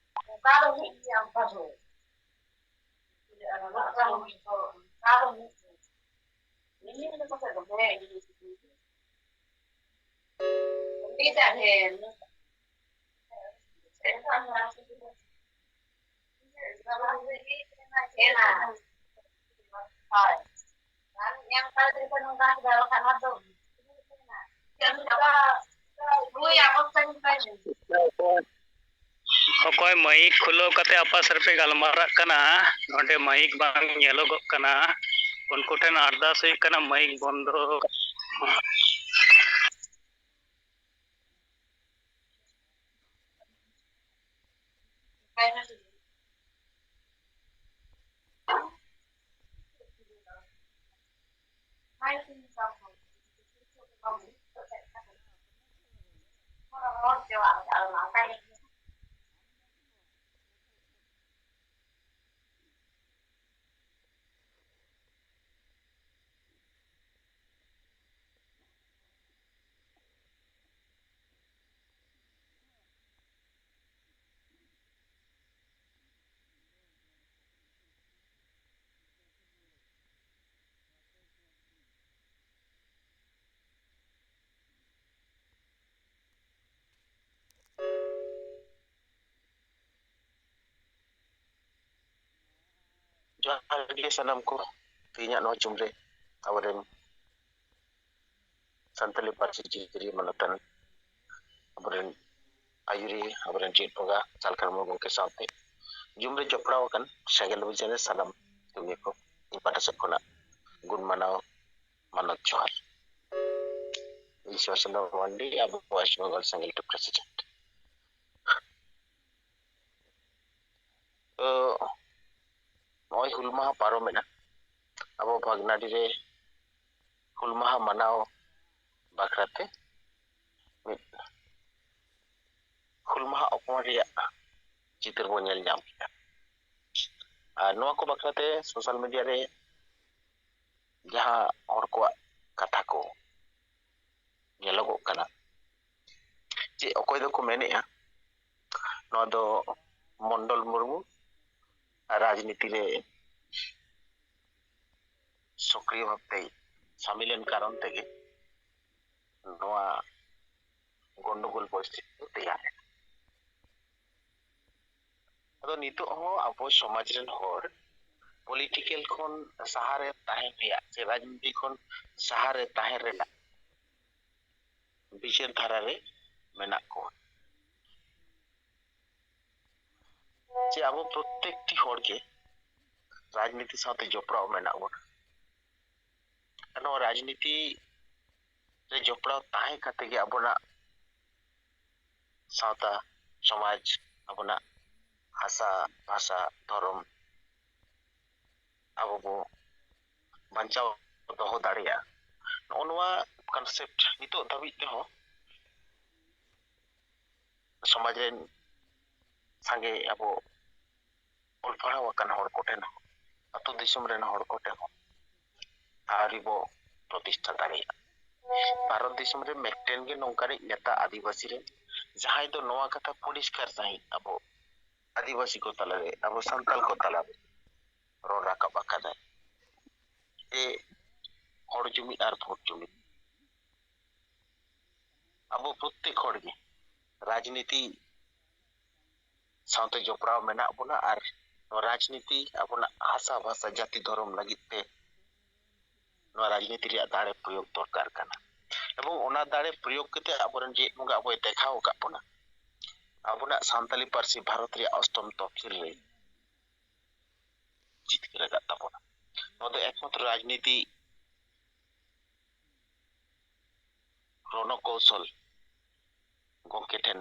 ᱚᱠᱚᱭ ᱢᱟᱭᱤᱠ ᱠᱷᱩᱞᱟᱹᱣ ᱠᱟᱛᱮ ᱟᱯᱟᱥ ᱨᱮᱯᱮ ᱜᱟᱞᱢᱟᱨᱟᱜ ᱠᱟᱱᱟ? ᱱᱚᱰᱮ ᱢᱟᱭᱤᱠ ᱵᱟᱝ ᱧᱮᱞᱚᱜᱚᱜ ᱠᱟᱱᱟ᱾ ᱩᱱᱠᱩ ᱴᱷᱮᱱ ᱟᱨᱫᱟᱥ ᱦᱩᱭᱩᱜ ᱠᱟᱱᱟ, ᱢᱟᱭᱤᱠ ᱵᱚᱱᱫᱚ᱾ ᱡᱚᱦᱟᱨ ᱜᱮ ᱥᱟᱱᱟᱢ ᱠᱚ᱾ ᱛᱮᱦᱮᱧᱟᱜ ᱱᱚᱣᱟ ᱡᱩᱢ ᱨᱮ ᱟᱵᱚᱨᱮᱱ ᱥᱟᱱᱛᱟᱲᱤ ᱯᱟᱹᱨᱥᱤ ᱪᱤᱨᱪᱤᱨᱤ ᱢᱟᱱᱚᱛᱟᱱ, ᱟᱵᱚᱨᱮᱱ ᱟᱹᱭᱩᱨᱤᱭᱟᱹ, ᱟᱵᱚᱨᱮᱱ ᱪᱮᱫ ᱵᱚᱸᱜᱟ ᱥᱟᱞᱠᱷᱟᱱ ᱢᱩᱨᱢᱩ ᱜᱚᱢᱠᱮ ᱥᱟᱶᱛᱮ ᱡᱩᱢ ᱨᱮ ᱡᱚᱯᱲᱟᱣ ᱟᱠᱟᱱ ᱥᱮᱸᱜᱮᱞ ᱚᱵᱷᱤᱡᱟᱱ ᱨᱮ ᱥᱟᱱᱟᱢ ᱠᱟᱹᱢᱤᱭᱟᱹ ᱠᱚ ᱤᱧ ᱯᱟᱦᱴᱟ ᱥᱮᱫ ᱠᱷᱚᱱᱟᱜ ᱜᱩᱱ ᱢᱟᱱᱟᱣ ᱢᱟᱱᱚᱛ ᱡᱚᱦᱟᱨ᱾ ᱤᱧ ᱥᱤᱵᱟᱥᱚᱱᱫᱨᱚ ᱢᱟᱱᱰᱤ, ᱟᱵᱚ ᱣᱮᱥᱴ ᱵᱮᱝᱜᱚᱞ ᱥᱮᱸᱜᱮᱞ ᱴᱩ ᱯᱨᱮᱥᱤᱰᱮᱱᱴ᱾ ᱛᱚ, ᱱᱚᱜᱼᱚᱭ ᱦᱩᱞ ᱢᱟᱦᱟ ᱯᱟᱨᱚᱢᱮᱱᱟ, ᱟᱵᱚ ᱵᱷᱟᱜᱽᱱᱟᱰᱤ ᱨᱮ ᱦᱩᱞ ᱢᱟᱦᱟ ᱢᱟᱱᱟᱣ ᱵᱟᱠᱷᱨᱟᱛᱮ ᱢᱤᱫ ᱦᱩᱞ ᱢᱟᱦᱟ ᱚᱯᱚᱢᱟᱱ ᱨᱮᱭᱟᱜ ᱪᱤᱛᱟᱹᱨ ᱵᱚᱱ ᱧᱮᱞ ᱧᱟᱢ ᱠᱮᱫᱟ᱾ ᱟᱨ ᱱᱚᱣᱟ ᱠᱚ ᱵᱟᱠᱷᱨᱟᱛᱮ ᱥᱳᱥᱟᱞ ᱢᱤᱰᱤᱭᱟ ᱨᱮ ᱡᱟᱦᱟᱸ ᱦᱚᱲ ᱠᱚᱣᱟᱜ ᱠᱟᱛᱷᱟ ᱠᱚ ᱧᱮᱞᱚᱜᱚᱜ ᱠᱟᱱᱟ, ᱡᱮ ᱚᱠᱚᱭ ᱫᱚᱠᱚ ᱢᱮᱱᱮᱫᱼᱟ ᱱᱚᱣᱟ ᱫᱚ ᱢᱚᱱᱰᱚᱞ ᱢᱩᱨᱢᱩ ᱨᱟᱡᱽᱱᱤᱛᱤ ᱨᱮ ᱥᱚᱠᱨᱤᱭᱚ ᱵᱷᱟᱵᱛᱮ ᱥᱟᱢᱤᱞᱮᱱ ᱠᱟᱨᱚᱱ ᱛᱮᱜᱮ ᱱᱚᱣᱟ ᱜᱚᱱᱰᱚᱜᱳᱞ ᱯᱚᱨᱤᱥᱛᱷᱤᱛᱤ ᱫᱚ ᱛᱮᱭᱟᱨ ᱮᱱᱟ᱾ ᱟᱫᱚ ᱱᱤᱛᱚᱜ ᱦᱚᱸ ᱟᱵᱚ ᱥᱚᱢᱟᱡᱽ ᱨᱮᱱ ᱦᱚᱲ ᱯᱚᱞᱤᱴᱤᱠᱮᱞ ᱠᱷᱚᱱ ᱥᱟᱦᱟᱨᱮ ᱛᱟᱦᱮᱸ ᱨᱮᱭᱟᱜ ᱥᱮ ᱨᱟᱡᱽᱱᱤᱛᱤ ᱠᱷᱚᱱ ᱥᱟᱦᱟᱨᱮ ᱛᱟᱦᱮᱸ ᱨᱮᱱᱟᱜ ᱵᱤᱪᱟᱹᱨ ᱫᱷᱟᱨᱟ ᱨᱮ ᱢᱮᱱᱟᱜ ᱠᱚᱣᱟ᱾ ᱡᱮ ᱟᱵᱚ ᱯᱨᱚᱛᱮᱠᱴᱤ ᱦᱚᱲ ᱜᱮ ᱨᱟᱡᱽᱱᱤᱛᱤ ᱥᱟᱶᱛᱮ ᱡᱚᱯᱲᱟᱣ ᱢᱮᱱᱟᱜ ᱵᱚᱱᱟ᱾ ᱟᱨ ᱱᱚᱣᱟ ᱨᱟᱡᱽᱱᱤᱛᱤ ᱨᱮ ᱡᱚᱯᱲᱟᱣ ᱛᱟᱦᱮᱸ ᱠᱟᱛᱮ ᱜᱮ ᱟᱵᱚᱱᱟᱜ ᱥᱟᱶᱛᱟ, ᱥᱚᱢᱟᱡᱽ, ᱟᱵᱚᱱᱟᱜ ᱵᱷᱟᱥᱟ, ᱵᱷᱟᱥᱟ, ᱫᱷᱚᱨᱚᱢ ᱟᱵᱚ ᱵᱚ ᱵᱟᱧᱪᱟᱣ ᱫᱚᱦᱚ ᱫᱟᱲᱮᱭᱟᱜᱼᱟ᱾ ᱱᱚᱜᱼᱚ ᱱᱚᱣᱟ ᱠᱚᱱᱥᱮᱯᱴ ᱱᱤᱛᱚᱜ ᱫᱷᱟᱹᱵᱤᱡ ᱛᱮᱦᱚᱸ ᱥᱚᱢᱟᱡᱽ ᱨᱮᱱ ᱥᱟᱸᱜᱮ ᱟᱵᱚ ᱚᱞ ᱯᱟᱲᱦᱟᱣ ᱟᱠᱟᱱ ᱦᱚᱲ ᱠᱚᱴᱷᱮᱱ ᱦᱚᱸ, ᱟᱹᱛᱩ ᱫᱤᱥᱚᱢ ᱨᱮᱱ ᱦᱚᱲ ᱠᱚᱴᱷᱮᱱ ᱦᱚᱸ ᱟᱹᱣᱨᱤ ᱵᱚ ᱯᱨᱚᱛᱤᱥᱴᱷᱟ ᱫᱟᱲᱮᱭᱟᱜᱼᱟ᱾ ᱵᱷᱟᱨᱚᱛ ᱫᱤᱥᱚᱢ ᱨᱮ ᱢᱤᱫᱴᱮᱱ ᱜᱮ ᱱᱚᱝᱠᱟᱱᱤᱡ ᱱᱮᱛᱟ ᱟᱹᱫᱤᱵᱟᱹᱥᱤ ᱨᱮᱱ, ᱡᱟᱦᱟᱸᱭ ᱫᱚ ᱱᱚᱣᱟ ᱠᱟᱛᱷᱟ ᱯᱚᱨᱤᱥᱠᱟᱨ ᱥᱟᱺᱦᱤᱡ ᱟᱵᱚ ᱟᱹᱫᱤᱵᱟᱹᱥᱤ ᱠᱚ ᱛᱟᱞᱟᱨᱮ, ᱟᱵᱚ ᱥᱟᱱᱛᱟᱲ ᱠᱚ ᱛᱟᱞᱟᱨᱮ ᱨᱚᱲ ᱨᱟᱠᱟᱵ ᱟᱠᱟᱫᱟᱭ ᱡᱮ ᱦᱚᱲ ᱡᱩᱢᱤᱫ ᱟᱨ ᱵᱷᱳᱴ ᱡᱩᱢᱤᱫ᱾ ᱟᱵᱚ ᱯᱨᱚᱛᱮᱠ ᱦᱚᱲ ᱜᱮ ᱨᱟᱡᱽᱱᱤᱛᱤ ᱥᱟᱶᱛᱮ ᱡᱚᱯᱲᱟᱣ ᱢᱮᱱᱟᱜ ᱵᱚᱱᱟ ᱟᱨ ᱱᱚᱣᱟ ᱨᱟᱡᱽᱱᱤᱛᱤ ᱟᱵᱚᱱᱟᱜ ᱦᱟᱥᱟ ᱵᱷᱟᱥᱟ ᱡᱟᱹᱛᱤ ᱫᱷᱚᱨᱚᱢ ᱞᱟᱹᱜᱤᱫ ᱛᱮ ᱱᱚᱣᱟ ᱨᱟᱡᱽᱱᱤᱛᱤ ᱨᱮᱭᱟᱜ ᱫᱟᱲᱮ ᱯᱨᱚᱭᱳᱜᱽ ᱫᱚᱨᱠᱟᱨ ᱠᱟᱱᱟ᱾ ᱮᱵᱚᱝ ᱚᱱᱟ ᱫᱟᱲᱮ ᱯᱨᱚᱭᱳᱜᱽ ᱠᱟᱛᱮ ᱟᱵᱚᱨᱮᱱ ᱡᱮ ᱵᱚᱸᱜᱟ ᱟᱵᱚᱭ ᱫᱮᱠᱷᱟᱣ ᱟᱠᱟᱫ ᱵᱚᱱᱟ, ᱟᱵᱚᱱᱟᱜ ᱥᱟᱱᱛᱟᱞᱤ ᱯᱟᱹᱨᱥᱤ ᱵᱷᱟᱨᱚᱛ ᱨᱮᱭᱟᱜ ᱚᱥᱴᱚᱢ ᱛᱚᱯᱥᱤᱞ ᱨᱮ ᱡᱤᱛᱠᱟᱹᱨ ᱟᱠᱟᱫ ᱛᱟᱵᱚᱱᱟ᱾ ᱱᱚᱣᱟ ᱫᱚ ᱮᱠᱢᱟᱛᱨᱚ ᱨᱟᱡᱽᱱᱤᱛᱤ ᱨᱚᱱᱚᱠᱳᱣᱥᱚᱞ ᱜᱚᱢᱠᱮ ᱴᱷᱮᱱ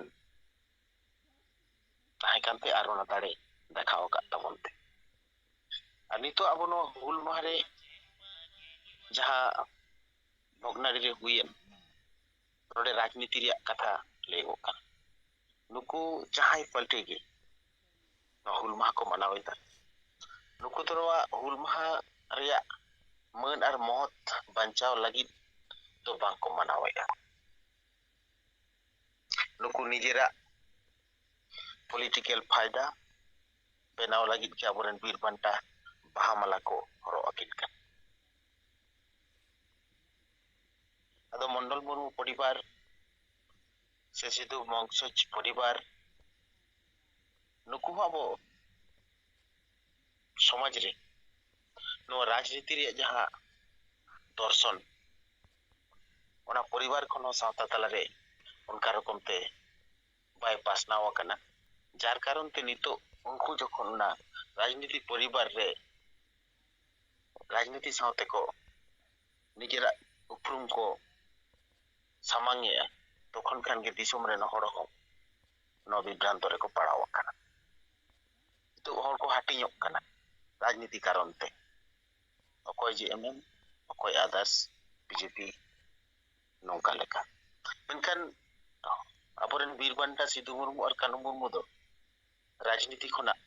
ᱛᱟᱦᱮᱸ ᱠᱟᱱᱛᱮ ᱟᱨ ᱚᱱᱟ ᱫᱟᱲᱮ ᱫᱮᱠᱷᱟᱣ ᱟᱠᱟᱫ ᱛᱟᱵᱚᱱ ᱛᱮ᱾ ᱟᱨ ᱱᱤᱛᱚᱜ ᱟᱵᱚ ᱱᱚᱣᱟ ᱦᱩᱞ ᱢᱟᱦᱟ ᱨᱮ ᱡᱟᱦᱟᱸ ᱵᱷᱚᱜᱽᱱᱟᱰᱤ ᱨᱮ ᱦᱩᱭᱮᱱ, ᱱᱚᱰᱮ ᱨᱟᱡᱽᱱᱤᱛᱤ ᱨᱮᱭᱟᱜ ᱠᱟᱛᱷᱟ ᱞᱟᱹᱭᱚᱜᱚᱜ ᱠᱟᱱᱟ᱾ ᱱᱩᱠᱩ ᱡᱟᱦᱟᱸᱭ ᱯᱟᱞᱴᱤ ᱜᱮ ᱱᱚᱣᱟ ᱦᱩᱞ ᱢᱟᱦᱟ ᱠᱚ ᱢᱟᱱᱟᱣ ᱮᱫᱟ, ᱱᱩᱠᱩ ᱫᱚ ᱱᱚᱣᱟ ᱦᱩᱞ ᱢᱟᱦᱟ ᱨᱮᱭᱟᱜ ᱢᱟᱹᱱ ᱟᱨ ᱢᱚᱦᱚᱛ ᱵᱟᱧᱪᱟᱣ ᱞᱟᱹᱜᱤᱫ ᱫᱚ ᱵᱟᱝ ᱠᱚ ᱢᱟᱱᱟᱣᱮᱫᱼᱟ᱾ ᱱᱩᱠᱩ ᱱᱤᱡᱮᱨᱟᱜ ᱯᱚᱞᱤᱴᱤᱠᱮᱞ ᱯᱷᱟᱭᱫᱟ ᱵᱮᱱᱟᱣ ᱞᱟᱹᱜᱤᱫ ᱜᱮ ᱟᱵᱚᱨᱮᱱ ᱵᱤᱨ ᱵᱟᱱᱴᱟ ᱵᱟᱦᱟ ᱢᱟᱞᱟ ᱠᱚ ᱦᱚᱨᱚᱜ ᱟᱹᱠᱤᱱ ᱠᱟᱱᱟ᱾ ᱟᱫᱚ ᱢᱚᱱᱰᱚᱞ ᱢᱩᱨᱢᱩ ᱯᱚᱨᱤᱵᱟᱨ ᱥᱮ ᱥᱤᱫᱷᱩ ᱵᱚᱝᱥᱚᱡᱽ ᱯᱚᱨᱤᱵᱟᱨ, ᱱᱩᱠᱩ ᱦᱚᱸ ᱟᱵᱚ ᱥᱚᱢᱟᱡᱽ ᱨᱮ ᱱᱚᱣᱟ ᱨᱟᱡᱽᱱᱤᱛᱤ ᱨᱮᱭᱟᱜ ᱡᱟᱦᱟᱸ ᱫᱚᱨᱥᱚᱱ, ᱚᱱᱟ ᱯᱚᱨᱤᱵᱟᱨ ᱠᱷᱚᱱ ᱦᱚᱸ ᱥᱟᱶᱛᱟ ᱛᱟᱞᱟᱨᱮ ᱚᱱᱠᱟ ᱨᱚᱠᱚᱢ ᱛᱮ ᱵᱟᱭ ᱯᱟᱥᱱᱟᱣ ᱟᱠᱟᱱᱟ᱾ ᱡᱟᱨ ᱠᱟᱨᱚᱱ ᱛᱮ ᱱᱤᱛᱚᱜ ᱩᱱᱠᱩ ᱡᱚᱠᱷᱚᱱ ᱚᱱᱟ ᱨᱟᱡᱽᱱᱤᱛᱤ ᱯᱚᱨᱤᱵᱟᱨ ᱨᱮ ᱨᱟᱡᱽᱱᱤᱛᱤ ᱥᱟᱶᱛᱮ ᱠᱚ ᱱᱤᱡᱮᱨᱟᱜ ᱩᱯᱨᱩᱢ ᱠᱚ ᱥᱟᱢᱟᱝ ᱮᱜᱼᱟ, ᱛᱚᱠᱷᱚᱱ ᱠᱷᱟᱱ ᱜᱮ ᱫᱤᱥᱚᱢ ᱨᱮᱱ ᱦᱚᱲ ᱦᱚᱸ ᱱᱚᱣᱟ ᱵᱤᱵᱷᱨᱟᱱᱛᱚ ᱨᱮᱠᱚ ᱯᱟᱲᱟᱣ ᱟᱠᱟᱱᱟ᱾ ᱱᱤᱛᱚᱜ ᱦᱚᱲ ᱠᱚ ᱦᱟᱹᱴᱤᱧᱚᱜ ᱠᱟᱱᱟ ᱨᱟᱡᱽᱱᱤᱛᱤ ᱠᱟᱨᱚᱱ ᱛᱮ, ᱚᱠᱚᱭ ᱡᱮ ᱮᱢ ᱮᱢ, ᱚᱠᱚᱭ ᱟᱫᱟᱨᱥ, ᱵᱤᱡᱮᱯᱤ, ᱱᱚᱝᱠᱟ ᱞᱮᱠᱟ᱾ ᱢᱮᱱᱠᱷᱟᱱ ᱟᱵᱚᱨᱮᱱ ᱵᱤᱨ ᱵᱟᱱᱴᱟ ᱥᱤᱫᱷᱩ ᱢᱩᱨᱢᱩ ᱟᱨ ᱠᱟᱹᱱᱦᱩ ᱢᱩᱨᱢᱩ ᱫᱚ ᱨᱟᱡᱽᱱᱤᱛᱤ ᱠᱷᱚᱱᱟᱜ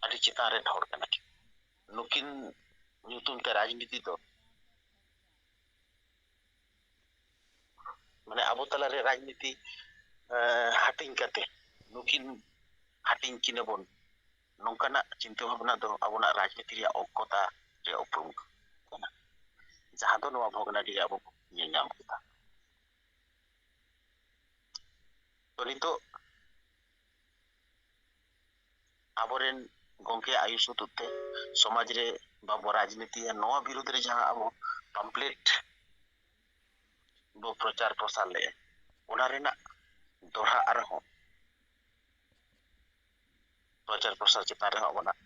ᱟᱹᱰᱤ ᱪᱮᱛᱟᱱ ᱨᱮᱱ ᱦᱚᱲ ᱠᱟᱱᱟ ᱠᱤᱱ᱾ ᱱᱩᱠᱤᱱ ᱧᱩᱛᱩᱢ ᱛᱮ ᱨᱟᱡᱽᱱᱤᱛᱤ ᱫᱚ, ᱢᱟᱱᱮ, ᱟᱵᱚ ᱛᱟᱞᱟᱨᱮ ᱨᱟᱡᱽᱱᱤᱛᱤ, ᱮᱸ, ᱦᱟᱹᱴᱤᱧ ᱠᱟᱛᱮ ᱱᱩᱠᱤᱱ ᱦᱟᱹᱴᱤᱧ ᱠᱤᱱᱟ ᱵᱚᱱ, ᱱᱚᱝᱠᱟᱱᱟᱜ ᱪᱤᱱᱛᱟᱹ ᱵᱷᱟᱵᱽᱱᱟ ᱫᱚ ᱟᱵᱚᱱᱟᱜ ᱨᱟᱡᱽᱱᱤᱛᱤ ᱨᱮᱭᱟᱜ ᱚᱠᱠᱚᱛᱟ ᱨᱮ ᱩᱯᱨᱩᱢ ᱠᱟᱱᱟ, ᱡᱟᱦᱟᱸ ᱫᱚ ᱱᱚᱣᱟ ᱵᱷᱚᱜᱽᱱᱟᱰᱤ ᱨᱮ ᱟᱵᱚ ᱵᱚᱱ ᱧᱮᱞ ᱧᱟᱢ ᱠᱮᱫᱟ᱾ ᱛᱚ ᱱᱤᱛᱚᱜ ᱟᱵᱚᱨᱮᱱ ᱜᱚᱢᱠᱮᱭᱟᱜ ᱟᱹᱭᱩᱨ ᱥᱩᱛᱩᱜ ᱛᱮ ᱥᱚᱢᱟᱡᱽ ᱨᱮ ᱵᱟᱵᱚ ᱨᱟᱡᱽᱱᱤᱛᱤᱭᱟ, ᱱᱚᱣᱟ ᱵᱤᱨᱩᱫᱽ ᱨᱮ ᱡᱟᱦᱟᱸ ᱟᱵᱚ ᱯᱟᱢᱯᱞᱮᱴ ᱵᱚ ᱯᱨᱚᱪᱟᱨ ᱯᱨᱚᱥᱟᱨ ᱞᱮᱫᱼᱟ, ᱚᱱᱟ ᱨᱮᱱᱟᱜ ᱫᱚᱦᱲᱟ ᱟᱨᱦᱚᱸ ᱯᱨᱚᱪᱟᱨ ᱯᱨᱚᱥᱟᱨ ᱪᱮᱛᱟᱱ ᱨᱮᱦᱚᱸ ᱟᱵᱚᱱᱟᱜ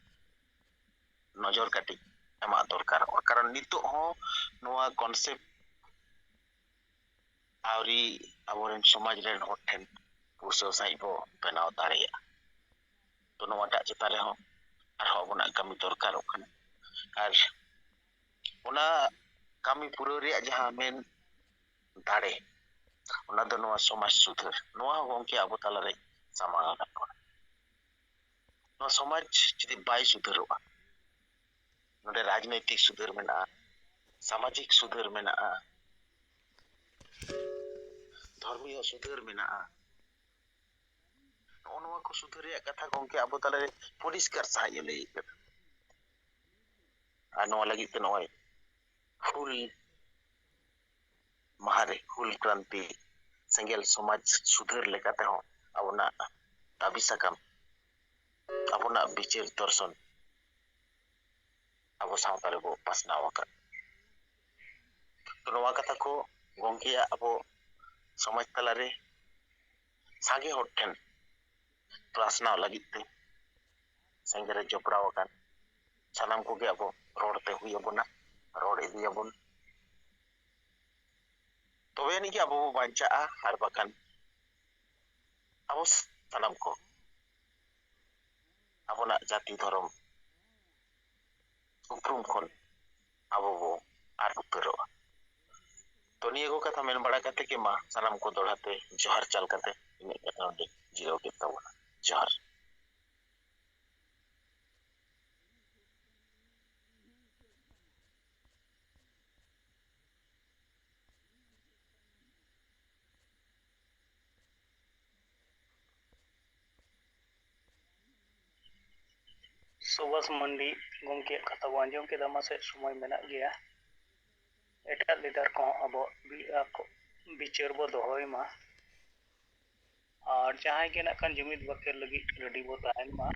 ᱱᱚᱡᱚᱨ ᱠᱟᱹᱴᱤᱡ ᱮᱢᱟᱜ ᱫᱚᱨᱠᱟᱨᱚᱜᱼᱟ᱾ ᱠᱟᱨᱚᱱ ᱱᱤᱛᱚᱜ ᱦᱚᱸ ᱱᱚᱣᱟ ᱠᱚᱱᱥᱮᱯᱴ ᱟᱹᱣᱨᱤ ᱟᱵᱚᱨᱮᱱ ᱥᱚᱢᱟᱡᱽ ᱨᱮᱱ ᱦᱚᱲ ᱴᱷᱮᱱ ᱯᱩᱥᱟᱹᱣ ᱥᱟᱺᱦᱤᱡ ᱵᱚ ᱵᱮᱱᱟᱣ ᱫᱟᱲᱮᱭᱟᱜᱼᱟ᱾ ᱛᱚ, ᱱᱚᱣᱟᱴᱟᱜ ᱪᱮᱛᱟᱱ ᱨᱮᱦᱚᱸ ᱟᱨᱦᱚᱸ ᱟᱵᱚᱱᱟᱜ ᱠᱟᱹᱢᱤ ᱫᱚᱨᱠᱟᱨᱚᱜ ᱠᱟᱱᱟ᱾ ᱟᱨ ᱚᱱᱟ ᱠᱟᱹᱢᱤ ᱯᱩᱨᱟᱹᱣ ᱨᱮᱭᱟᱜ ᱡᱟᱦᱟᱸ ᱢᱮᱱ ᱫᱟᱲᱮ, ᱚᱱᱟ ᱫᱚ ᱱᱚᱣᱟ ᱥᱚᱢᱟᱡᱽ ᱥᱩᱫᱷᱟᱹᱨ, ᱱᱚᱣᱟ ᱦᱚᱸ ᱜᱚᱢᱠᱮ ᱟᱵᱚ ᱛᱟᱞᱟᱨᱮ ᱥᱟᱢᱟᱝ ᱟᱠᱟᱫ ᱵᱚᱱᱟ᱾ ᱱᱚᱣᱟ ᱥᱚᱢᱟᱡᱽ ᱡᱩᱫᱤ ᱵᱟᱭ ᱥᱩᱫᱷᱟᱹᱨᱚᱜᱼᱟ, ᱱᱚᱰᱮ ᱨᱟᱡᱽᱱᱳᱭᱛᱤᱠ ᱥᱩᱫᱷᱟᱹᱨ ᱢᱮᱱᱟᱜᱼᱟ, ᱥᱟᱢᱟᱡᱤᱠ ᱥᱩᱫᱷᱟᱹᱨ ᱢᱮᱱᱟᱜᱼᱟ, ᱫᱷᱚᱨᱢᱤᱭᱚ ᱥᱩᱫᱷᱟᱹᱨ ᱢᱮᱱᱟᱜᱼᱟ, ᱱᱚᱜᱼᱚ ᱱᱚᱣᱟ ᱠᱚ ᱥᱩᱫᱷᱟᱹᱨ ᱨᱮᱭᱟᱜ ᱠᱟᱛᱷᱟ ᱜᱚᱢᱠᱮ ᱟᱵᱚ ᱛᱟᱞᱟᱨᱮ ᱯᱚᱨᱤᱥᱠᱟᱨ ᱥᱟᱺᱦᱤᱡ ᱮ ᱞᱟᱹᱭ ᱠᱟᱫᱟ᱾ ᱟᱨ ᱱᱚᱣᱟ ᱞᱟᱹᱜᱤᱫ ᱛᱮ ᱱᱚᱜᱼᱚᱭ ᱦᱩᱞ ᱢᱟᱦᱟ ᱨᱮ ᱦᱩᱞ ᱠᱨᱟᱱᱛᱤ ᱥᱮᱸᱜᱮᱞ ᱥᱚᱢᱟᱡᱽ ᱥᱩᱫᱷᱟᱹᱨ ᱞᱮᱠᱟ ᱛᱮᱦᱚᱸ ᱟᱵᱚᱱᱟᱜ ᱫᱟᱹᱵᱤ ᱥᱟᱠᱟᱢ, ᱟᱵᱚᱱᱟᱜ ᱵᱤᱪᱟᱹᱨ ᱫᱚᱨᱥᱚᱱ ᱟᱵᱚ ᱥᱟᱶᱛᱟ ᱨᱮᱵᱚ ᱯᱟᱥᱱᱟᱣ ᱟᱠᱟᱫ᱾ ᱛᱚ, ᱱᱚᱣᱟ ᱠᱟᱛᱷᱟ ᱠᱚ ᱜᱚᱢᱠᱮᱭᱟᱜ ᱟᱵᱚ ᱥᱚᱢᱟᱡᱽ ᱛᱟᱞᱟᱨᱮ ᱥᱟᱸᱜᱮ ᱦᱚᱲ ᱴᱷᱮᱱ ᱯᱟᱥᱱᱟᱣ ᱞᱟᱹᱜᱤᱫ ᱛᱮ ᱥᱮᱸᱜᱮᱞ ᱨᱮ ᱡᱚᱯᱲᱟᱣ ᱟᱠᱟᱱ ᱥᱟᱱᱟᱢ ᱠᱚᱜᱮ ᱟᱵᱚ ᱨᱚᱲ ᱛᱮ ᱦᱩᱭ ᱟᱵᱚᱱᱟ, ᱨᱚᱲ ᱤᱫᱤᱭᱟᱵᱚᱱ᱾ ᱛᱚᱵᱮ ᱟᱹᱱᱤᱡ ᱜᱮ ᱟᱵᱚ ᱵᱚ ᱵᱟᱧᱪᱟᱜᱼᱟ, ᱟᱨ ᱵᱟᱠᱷᱟᱱ ᱟᱵᱚ ᱥᱟᱱᱟᱢ ᱠᱚ ᱟᱵᱚᱱᱟᱜ ᱡᱟᱹᱛᱤ ᱫᱷᱚᱨᱚᱢ ᱩᱯᱨᱩᱢ ᱠᱷᱚᱱ ᱟᱵᱚ ᱵᱚ ᱟᱫ ᱩᱛᱟᱹᱨᱚᱜᱼᱟ᱾ ᱛᱚ, ᱱᱤᱭᱟᱹ ᱠᱚ ᱠᱟᱛᱷᱟ ᱢᱮᱱ ᱵᱟᱲᱟ ᱠᱟᱛᱮ ᱜᱮ ᱢᱟ ᱥᱟᱱᱟᱢ ᱠᱚ ᱫᱚᱦᱲᱟ ᱛᱮ ᱡᱚᱦᱟᱨ ᱪᱟᱞ ᱠᱟᱛᱮ ᱤᱧᱟᱹᱜ ᱠᱟᱛᱷᱟ ᱱᱚᱰᱮ ᱡᱤᱨᱟᱹᱣ ᱠᱮᱫ ᱛᱟᱵᱚᱱᱟ᱾ ᱡᱚᱦᱟᱨ᱾ ᱥᱩᱵᱷᱟᱥ ᱢᱟᱱᱰᱤ ᱜᱚᱢᱠᱮᱭᱟᱜ ᱠᱟᱛᱷᱟ ᱵᱚ ᱟᱸᱡᱚᱢ ᱠᱮᱫᱟ᱾ ᱢᱟᱥᱮ, ᱥᱚᱢᱚᱭ ᱢᱮᱱᱟᱜ ᱜᱮᱭᱟ, ᱮᱴᱟᱜ ᱞᱤᱰᱟᱨ ᱠᱚᱦᱚᱸ ᱟᱵᱚ ᱵᱤ-, ᱟᱠᱚ ᱵᱤᱪᱟᱹᱨ ᱵᱚ ᱫᱚᱦᱚᱭ ᱢᱟ᱾ ᱟᱨ ᱡᱟᱦᱟᱸᱭ ᱜᱮ ᱱᱟᱜ ᱠᱷᱟᱱ ᱡᱩᱢᱤᱫ ᱵᱟᱠᱷᱮᱲ ᱞᱟᱹᱜᱤᱫ ᱨᱮᱰᱤ ᱵᱚ ᱛᱟᱦᱮᱱ ᱢᱟ᱾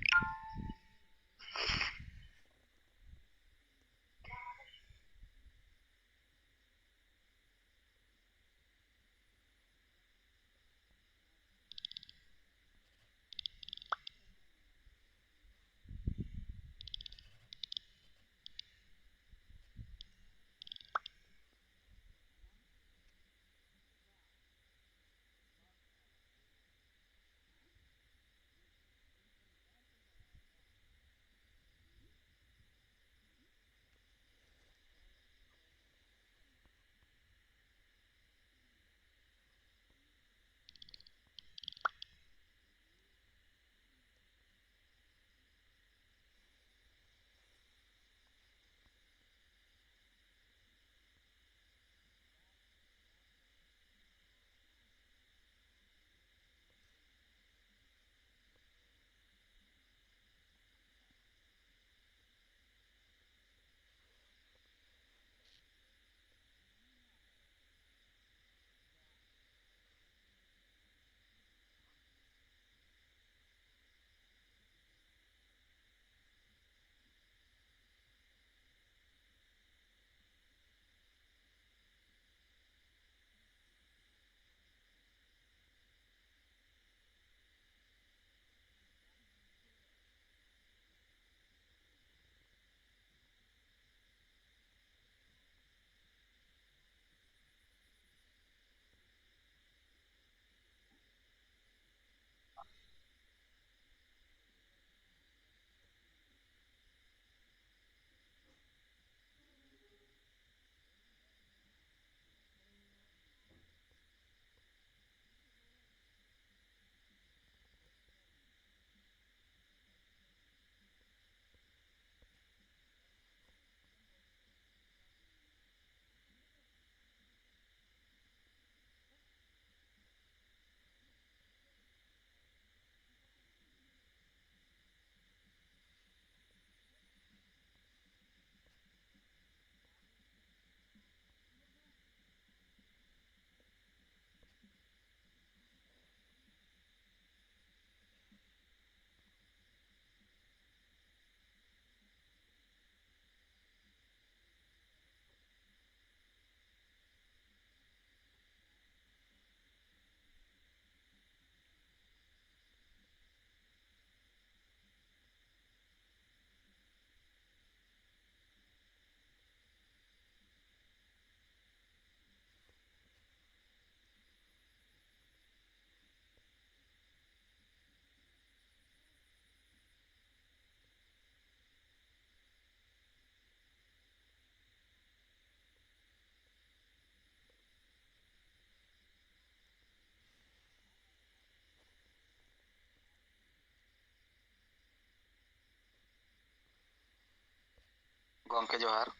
ᱜᱚᱢᱠᱮ ᱡᱚᱦᱟᱨ᱾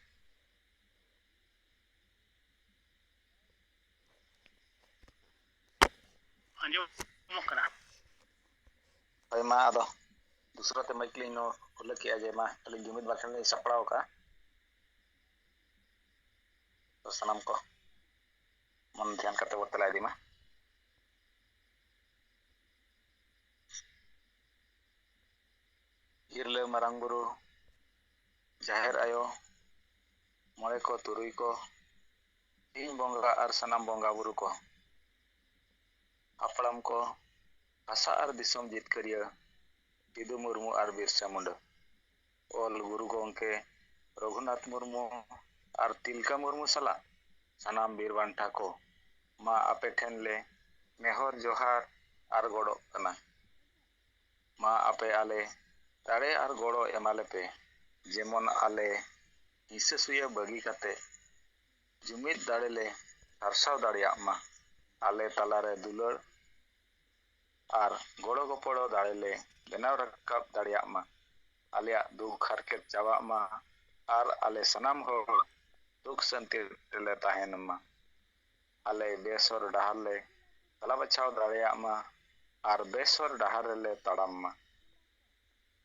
ᱟᱸᱡᱚᱢᱚᱜ ᱠᱟᱱᱟ? ᱦᱳᱭ, ᱢᱟ ᱟᱫᱚ ᱫᱚᱥᱨᱟ ᱛᱮ ᱢᱟᱭᱤᱠ ᱞᱤᱧ ᱱᱚ-, ᱩᱞᱞᱮᱠᱷ ᱠᱮᱜᱼᱟ ᱡᱮ ᱢᱟ ᱟᱹᱞᱤᱧ ᱡᱩᱢᱤᱫ ᱵᱟᱠᱷᱮᱬ ᱞᱤᱧ ᱥᱟᱯᱲᱟᱣ ᱠᱟᱜᱼᱟ᱾ ᱛᱚ ᱥᱟᱱᱟᱢ ᱠᱚ ᱢᱚᱱ ᱫᱷᱮᱭᱟᱱ ᱠᱟᱛᱮ ᱵᱚ ᱛᱮᱞᱟ ᱤᱫᱤ ᱢᱟ᱾ ᱤᱨᱞᱟᱹ ᱢᱟᱨᱟᱝ ᱵᱩᱨᱩ, ᱡᱟᱦᱮᱨ ᱟᱭᱳ, ᱢᱚᱬᱮ ᱠᱚ ᱛᱩᱨᱩᱭ ᱠᱚ, ᱥᱤᱧ ᱵᱚᱸᱜᱟ ᱟᱨ ᱥᱟᱱᱟᱢ ᱵᱚᱸᱜᱟ ᱵᱩᱨᱩ ᱠᱚ, ᱦᱟᱯᱲᱟᱢ ᱠᱚ, ᱦᱟᱥᱟ ᱟᱨ ᱫᱤᱥᱚᱢ ᱡᱤᱛᱠᱟᱹᱨᱤᱭᱟᱹ ᱥᱤᱫᱩ ᱢᱩᱨᱢᱩ ᱟᱨ ᱵᱤᱨᱥᱟ ᱢᱩᱱᱰᱟᱹ, ᱚᱞ ᱜᱩᱨᱩ ᱜᱚᱢᱠᱮ ᱨᱚᱜᱷᱩᱱᱟᱛᱷ ᱢᱩᱨᱢᱩ ᱟᱨ ᱛᱤᱞᱠᱟᱹ ᱢᱩᱨᱢᱩ ᱥᱟᱞᱟᱜ ᱥᱟᱱᱟᱢ ᱵᱤᱨ ᱵᱟᱱᱴᱟ ᱠᱚ, ᱢᱟ ᱟᱯᱮ ᱴᱷᱮᱱ ᱞᱮ ᱱᱮᱦᱚᱨ ᱡᱚᱦᱟᱨ ᱟᱨ ᱜᱚᱰᱚᱜ ᱠᱟᱱᱟ᱾ ᱢᱟ ᱟᱯᱮ ᱟᱞᱮ ᱫᱟᱲᱮ ᱟᱨ ᱜᱚᱲᱚ ᱮᱢᱟᱞᱮᱯᱮ, ᱡᱮᱢᱚᱱ ᱟᱞᱮ ᱦᱤᱸᱥᱟᱹ ᱥᱩᱭᱟᱹ ᱵᱟᱹᱜᱤ ᱠᱟᱛᱮ ᱡᱩᱢᱤᱫ ᱫᱟᱲᱮ ᱞᱮ ᱥᱟᱨᱥᱟᱣ ᱫᱟᱲᱮᱭᱟᱜ ᱢᱟ᱾ ᱟᱞᱮ ᱛᱟᱞᱟᱨᱮ ᱫᱩᱞᱟᱹᱲ ᱟᱨ ᱜᱚᱲᱚ ᱜᱚᱯᱚᱲᱚ ᱫᱟᱲᱮ ᱞᱮ ᱵᱮᱱᱟᱣ ᱨᱟᱠᱟᱵ ᱫᱟᱲᱮᱭᱟᱜ ᱢᱟ᱾ ᱟᱞᱮᱭᱟᱜ ᱫᱩᱠ ᱦᱟᱨᱠᱮᱛ ᱪᱟᱵᱟᱜ ᱢᱟ ᱟᱨ ᱟᱞᱮ ᱥᱟᱱᱟᱢ ᱦᱚᱲ ᱥᱩᱠ ᱥᱟᱱᱛᱤ ᱨᱮᱞᱮ ᱛᱟᱦᱮᱱ ᱢᱟ᱾ ᱟᱞᱮ ᱵᱮᱥ ᱦᱚᱨ ᱰᱟᱦᱟᱨ ᱞᱮ ᱛᱟᱞᱟ ᱵᱟᱪᱷᱟᱣ ᱫᱟᱲᱮᱭᱟᱜ ᱢᱟ ᱟᱨ ᱵᱮᱥ ᱦᱚᱨ ᱰᱟᱦᱟᱨ ᱨᱮᱞᱮ ᱛᱟᱲᱟᱢ ᱢᱟ᱾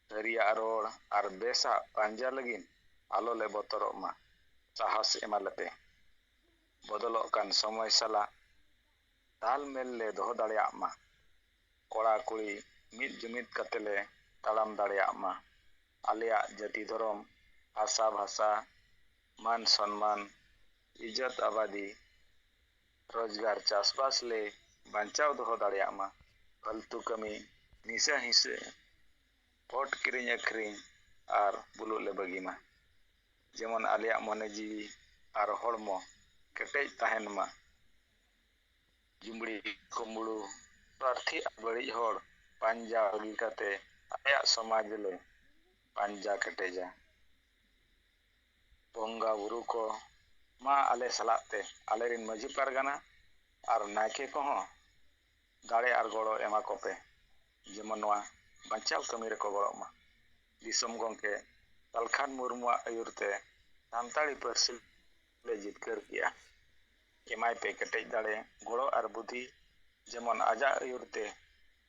ᱥᱟᱹᱨᱤᱭᱟᱜ ᱨᱚᱲ ᱟᱨ ᱵᱮᱥᱟᱜ ᱯᱟᱸᱡᱟ ᱞᱟᱹᱜᱤᱫ ᱟᱞᱚ ᱞᱮ ᱵᱚᱛᱚᱨᱚᱜ ᱢᱟ᱾ ᱥᱟᱦᱟᱥ ᱮᱢᱟ ᱞᱮᱯᱮ᱾ ᱵᱚᱫᱚᱞᱚᱜ ᱠᱟᱱ ᱥᱚᱢᱚᱭ ᱥᱟᱞᱟᱜ ᱛᱟᱞᱢᱮᱞ ᱞᱮ ᱫᱚᱦᱚ ᱫᱟᱲᱮᱭᱟᱜ ᱢᱟ᱾ ᱠᱚᱲᱟ ᱠᱩᱲᱤ ᱢᱤᱫ ᱡᱩᱢᱤᱫ ᱠᱟᱛᱮ ᱞᱮ ᱛᱟᱲᱟᱢ ᱫᱟᱲᱮᱭᱟᱜ ᱢᱟ᱾ ᱟᱞᱮᱭᱟᱜ ᱡᱟᱹᱛᱤ ᱫᱷᱚᱨᱚᱢ, ᱵᱷᱟᱥᱟ ᱵᱷᱟᱥᱟ, ᱢᱟᱱ ᱥᱚᱱᱢᱟᱱ, ᱤᱡᱽᱡᱚᱛ ᱟᱵᱟᱫᱤ, ᱨᱳᱡᱽᱜᱟᱨ ᱪᱟᱥᱵᱟᱥ ᱞᱮ ᱵᱟᱧᱪᱟᱣ ᱫᱚᱦᱚ ᱫᱟᱲᱮᱭᱟᱜ ᱢᱟ᱾ ᱯᱷᱟᱹᱞᱛᱩ ᱠᱟᱹᱢᱤ, ᱱᱤᱥᱟᱹ ᱦᱤᱸᱥᱟᱹ, ᱯᱚᱴ ᱠᱤᱨᱤᱧ ᱟᱹᱠᱷᱨᱤᱧ ᱟᱨ ᱵᱩᱞᱩᱜ ᱞᱮ ᱵᱟᱹᱜᱤ ᱢᱟ᱾ ᱡᱮᱢᱚᱱ ᱟᱞᱮᱭᱟᱜ ᱢᱚᱱᱮ ᱡᱤᱣᱤ ᱟᱨ ᱦᱚᱲᱢᱚ ᱠᱮᱴᱮᱡ ᱛᱟᱦᱮᱱ ᱢᱟ᱾ ᱡᱩᱢᱲᱤ ᱠᱩᱢᱵᱽᱲᱩ, ᱥᱣᱟᱨᱛᱷᱤ ᱟᱨ ᱵᱟᱹᱲᱤᱡ ᱦᱚᱲ ᱯᱟᱸᱡᱟ ᱵᱟᱹᱜᱤ ᱠᱟᱛᱮ ᱟᱞᱮᱭᱟᱜ ᱥᱚᱢᱟᱡᱽ ᱞᱮ ᱯᱟᱸᱡᱟ ᱠᱮᱴᱮᱡᱟ᱾ ᱵᱚᱸᱜᱟ ᱵᱩᱨᱩ ᱠᱚ, ᱢᱟ ᱟᱞᱮ ᱥᱟᱞᱟᱜ ᱛᱮ ᱟᱞᱮᱨᱮᱱ ᱢᱟᱹᱡᱷᱤ ᱯᱟᱨᱜᱟᱱᱟ ᱟᱨ ᱱᱟᱭᱠᱮ ᱠᱚᱦᱚᱸ ᱫᱟᱲᱮ ᱟᱨ ᱜᱚᱲᱚ ᱮᱢᱟ ᱠᱚᱯᱮ, ᱡᱮᱢᱚᱱ ᱱᱚᱣᱟ ᱵᱟᱧᱪᱟᱣ ᱠᱟᱹᱢᱤ ᱨᱮᱠᱚ ᱜᱚᱲᱚᱜ ᱢᱟ᱾ ᱫᱤᱥᱚᱢ ᱜᱚᱢᱠᱮ ᱥᱟᱞᱠᱷᱟᱱ ᱢᱩᱨᱢᱩᱣᱟᱜ ᱟᱹᱭᱩᱨ ᱛᱮ ᱥᱟᱱᱛᱟᱲᱤ ᱯᱟᱹᱨᱥᱤ ᱞᱮ ᱡᱤᱛᱠᱟᱹᱨ ᱠᱮᱜᱼᱟ᱾ ᱮᱢᱟᱭ ᱯᱮ ᱠᱮᱴᱮᱡ ᱫᱟᱲᱮ, ᱜᱚᱲᱚ ᱟᱨ ᱵᱩᱫᱷᱤ, ᱡᱮᱢᱚᱱ ᱟᱡᱟᱜ ᱟᱹᱭᱩᱨ ᱛᱮ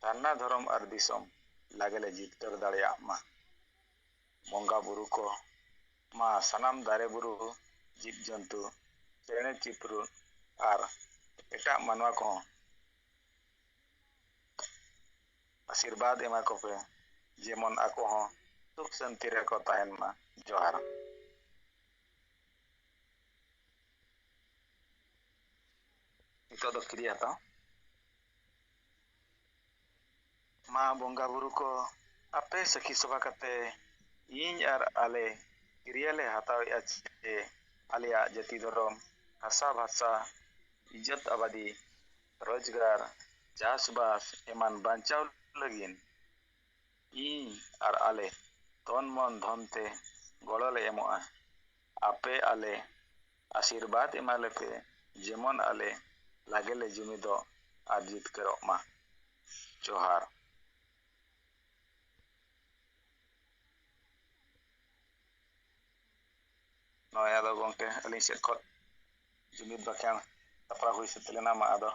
ᱥᱟᱨᱱᱟ ᱫᱷᱚᱨᱚᱢ ᱟᱨ ᱫᱤᱥᱚᱢ ᱞᱟᱜᱮ ᱞᱮ ᱡᱤᱛᱠᱟᱹᱨ ᱫᱟᱲᱮᱭᱟᱜ ᱢᱟ᱾ ᱵᱚᱸᱜᱟ ᱵᱩᱨᱩ ᱠᱚ, ᱢᱟ ᱥᱟᱱᱟᱢ ᱫᱟᱨᱮ ᱵᱩᱨᱩ, ᱡᱤᱵᱽ ᱡᱚᱱᱛᱩ, ᱪᱮᱬᱮ ᱪᱤᱯᱨᱩᱫ ᱟᱨ ᱮᱴᱟᱜ ᱢᱟᱱᱣᱟ ᱠᱚᱦᱚᱸ ᱟᱥᱤᱨᱵᱟᱫᱽ ᱮᱢᱟ ᱠᱚᱯᱮ, ᱡᱮᱢᱚᱱ ᱟᱠᱚ ᱦᱚᱸ ᱥᱩᱠ ᱥᱟᱱᱛᱤ ᱨᱮᱠᱚ ᱛᱟᱦᱮᱱ ᱢᱟ᱾ ᱡᱚᱦᱟᱨ᱾ ᱱᱤᱛᱚᱜ ᱫᱚ ᱠᱤᱨᱤᱭᱟᱹ ᱦᱟᱛᱟᱣ᱾ ᱢᱟ ᱵᱚᱸᱜᱟ ᱵᱩᱨᱩ ᱠᱚ, ᱟᱯᱮ ᱥᱟᱹᱠᱷᱤ ᱥᱚᱵᱷᱟ ᱠᱟᱛᱮ ᱤᱧ ᱟᱨ ᱟᱞᱮ ᱠᱤᱨᱤᱭᱟᱹ ᱞᱮ ᱦᱟᱛᱟᱣᱮᱫᱼᱟ ᱡᱮ ᱟᱞᱮᱭᱟᱜ ᱡᱟᱹᱛᱤ ᱫᱷᱚᱨᱚᱢ, ᱵᱷᱟᱥᱟ ᱵᱷᱟᱥᱟ, ᱤᱡᱽᱡᱚᱛ ᱟᱵᱟᱫᱤ, ᱨᱳᱡᱽᱜᱟᱨ, ᱪᱟᱥᱵᱟᱥ ᱮᱢᱟᱱ ᱵᱟᱧᱪᱟᱣ ᱞᱟᱹᱜᱤᱫ ᱤᱧ ᱟᱨ ᱟᱞᱮ ᱛᱚᱱ ᱢᱚᱱ ᱫᱷᱚᱱ ᱛᱮ ᱜᱚᱲᱚ ᱞᱮ ᱮᱢᱚᱜᱼᱟ᱾ ᱟᱯᱮ ᱟᱞᱮ ᱟᱥᱤᱨᱵᱟᱫᱽ ᱮᱢᱟ ᱞᱮᱯᱮ, ᱡᱮᱢᱚᱱ ᱟᱞᱮ ᱞᱟᱜᱮ ᱞᱮ ᱡᱩᱢᱤᱫᱚᱜ ᱟᱨ ᱡᱤᱛᱠᱟᱹᱨᱚᱜ ᱢᱟ᱾ ᱡᱚᱦᱟᱨ᱾ ᱱᱚᱜᱼᱚᱭ ᱟᱫᱚ ᱜᱚᱢᱠᱮ, ᱟᱹᱞᱤᱧ ᱥᱮᱫ ᱠᱷᱚᱱ ᱡᱩᱢᱤᱫ ᱵᱟᱠᱷᱮᱬ ᱥᱟᱯᱲᱟᱣ ᱦᱩᱭ ᱥᱟᱹᱛ ᱞᱮᱱᱟ᱾ ᱢᱟ ᱟᱫᱚ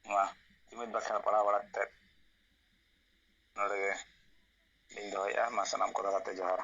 ᱱᱚᱣᱟ ᱡᱩᱢᱤᱫ ᱵᱟᱠᱷᱮᱬ ᱯᱟᱲᱦᱟᱣ ᱵᱟᱲᱟ ᱠᱟᱛᱮᱫ ᱱᱚᱰᱮ ᱜᱮ ᱞᱤᱧ ᱫᱚᱦᱚᱭᱮᱫᱼᱟ᱾ ᱢᱟ ᱥᱟᱱᱟᱢ ᱠᱚ ᱫᱟᱨᱟᱭ ᱛᱮ ᱡᱚᱦᱟᱨ᱾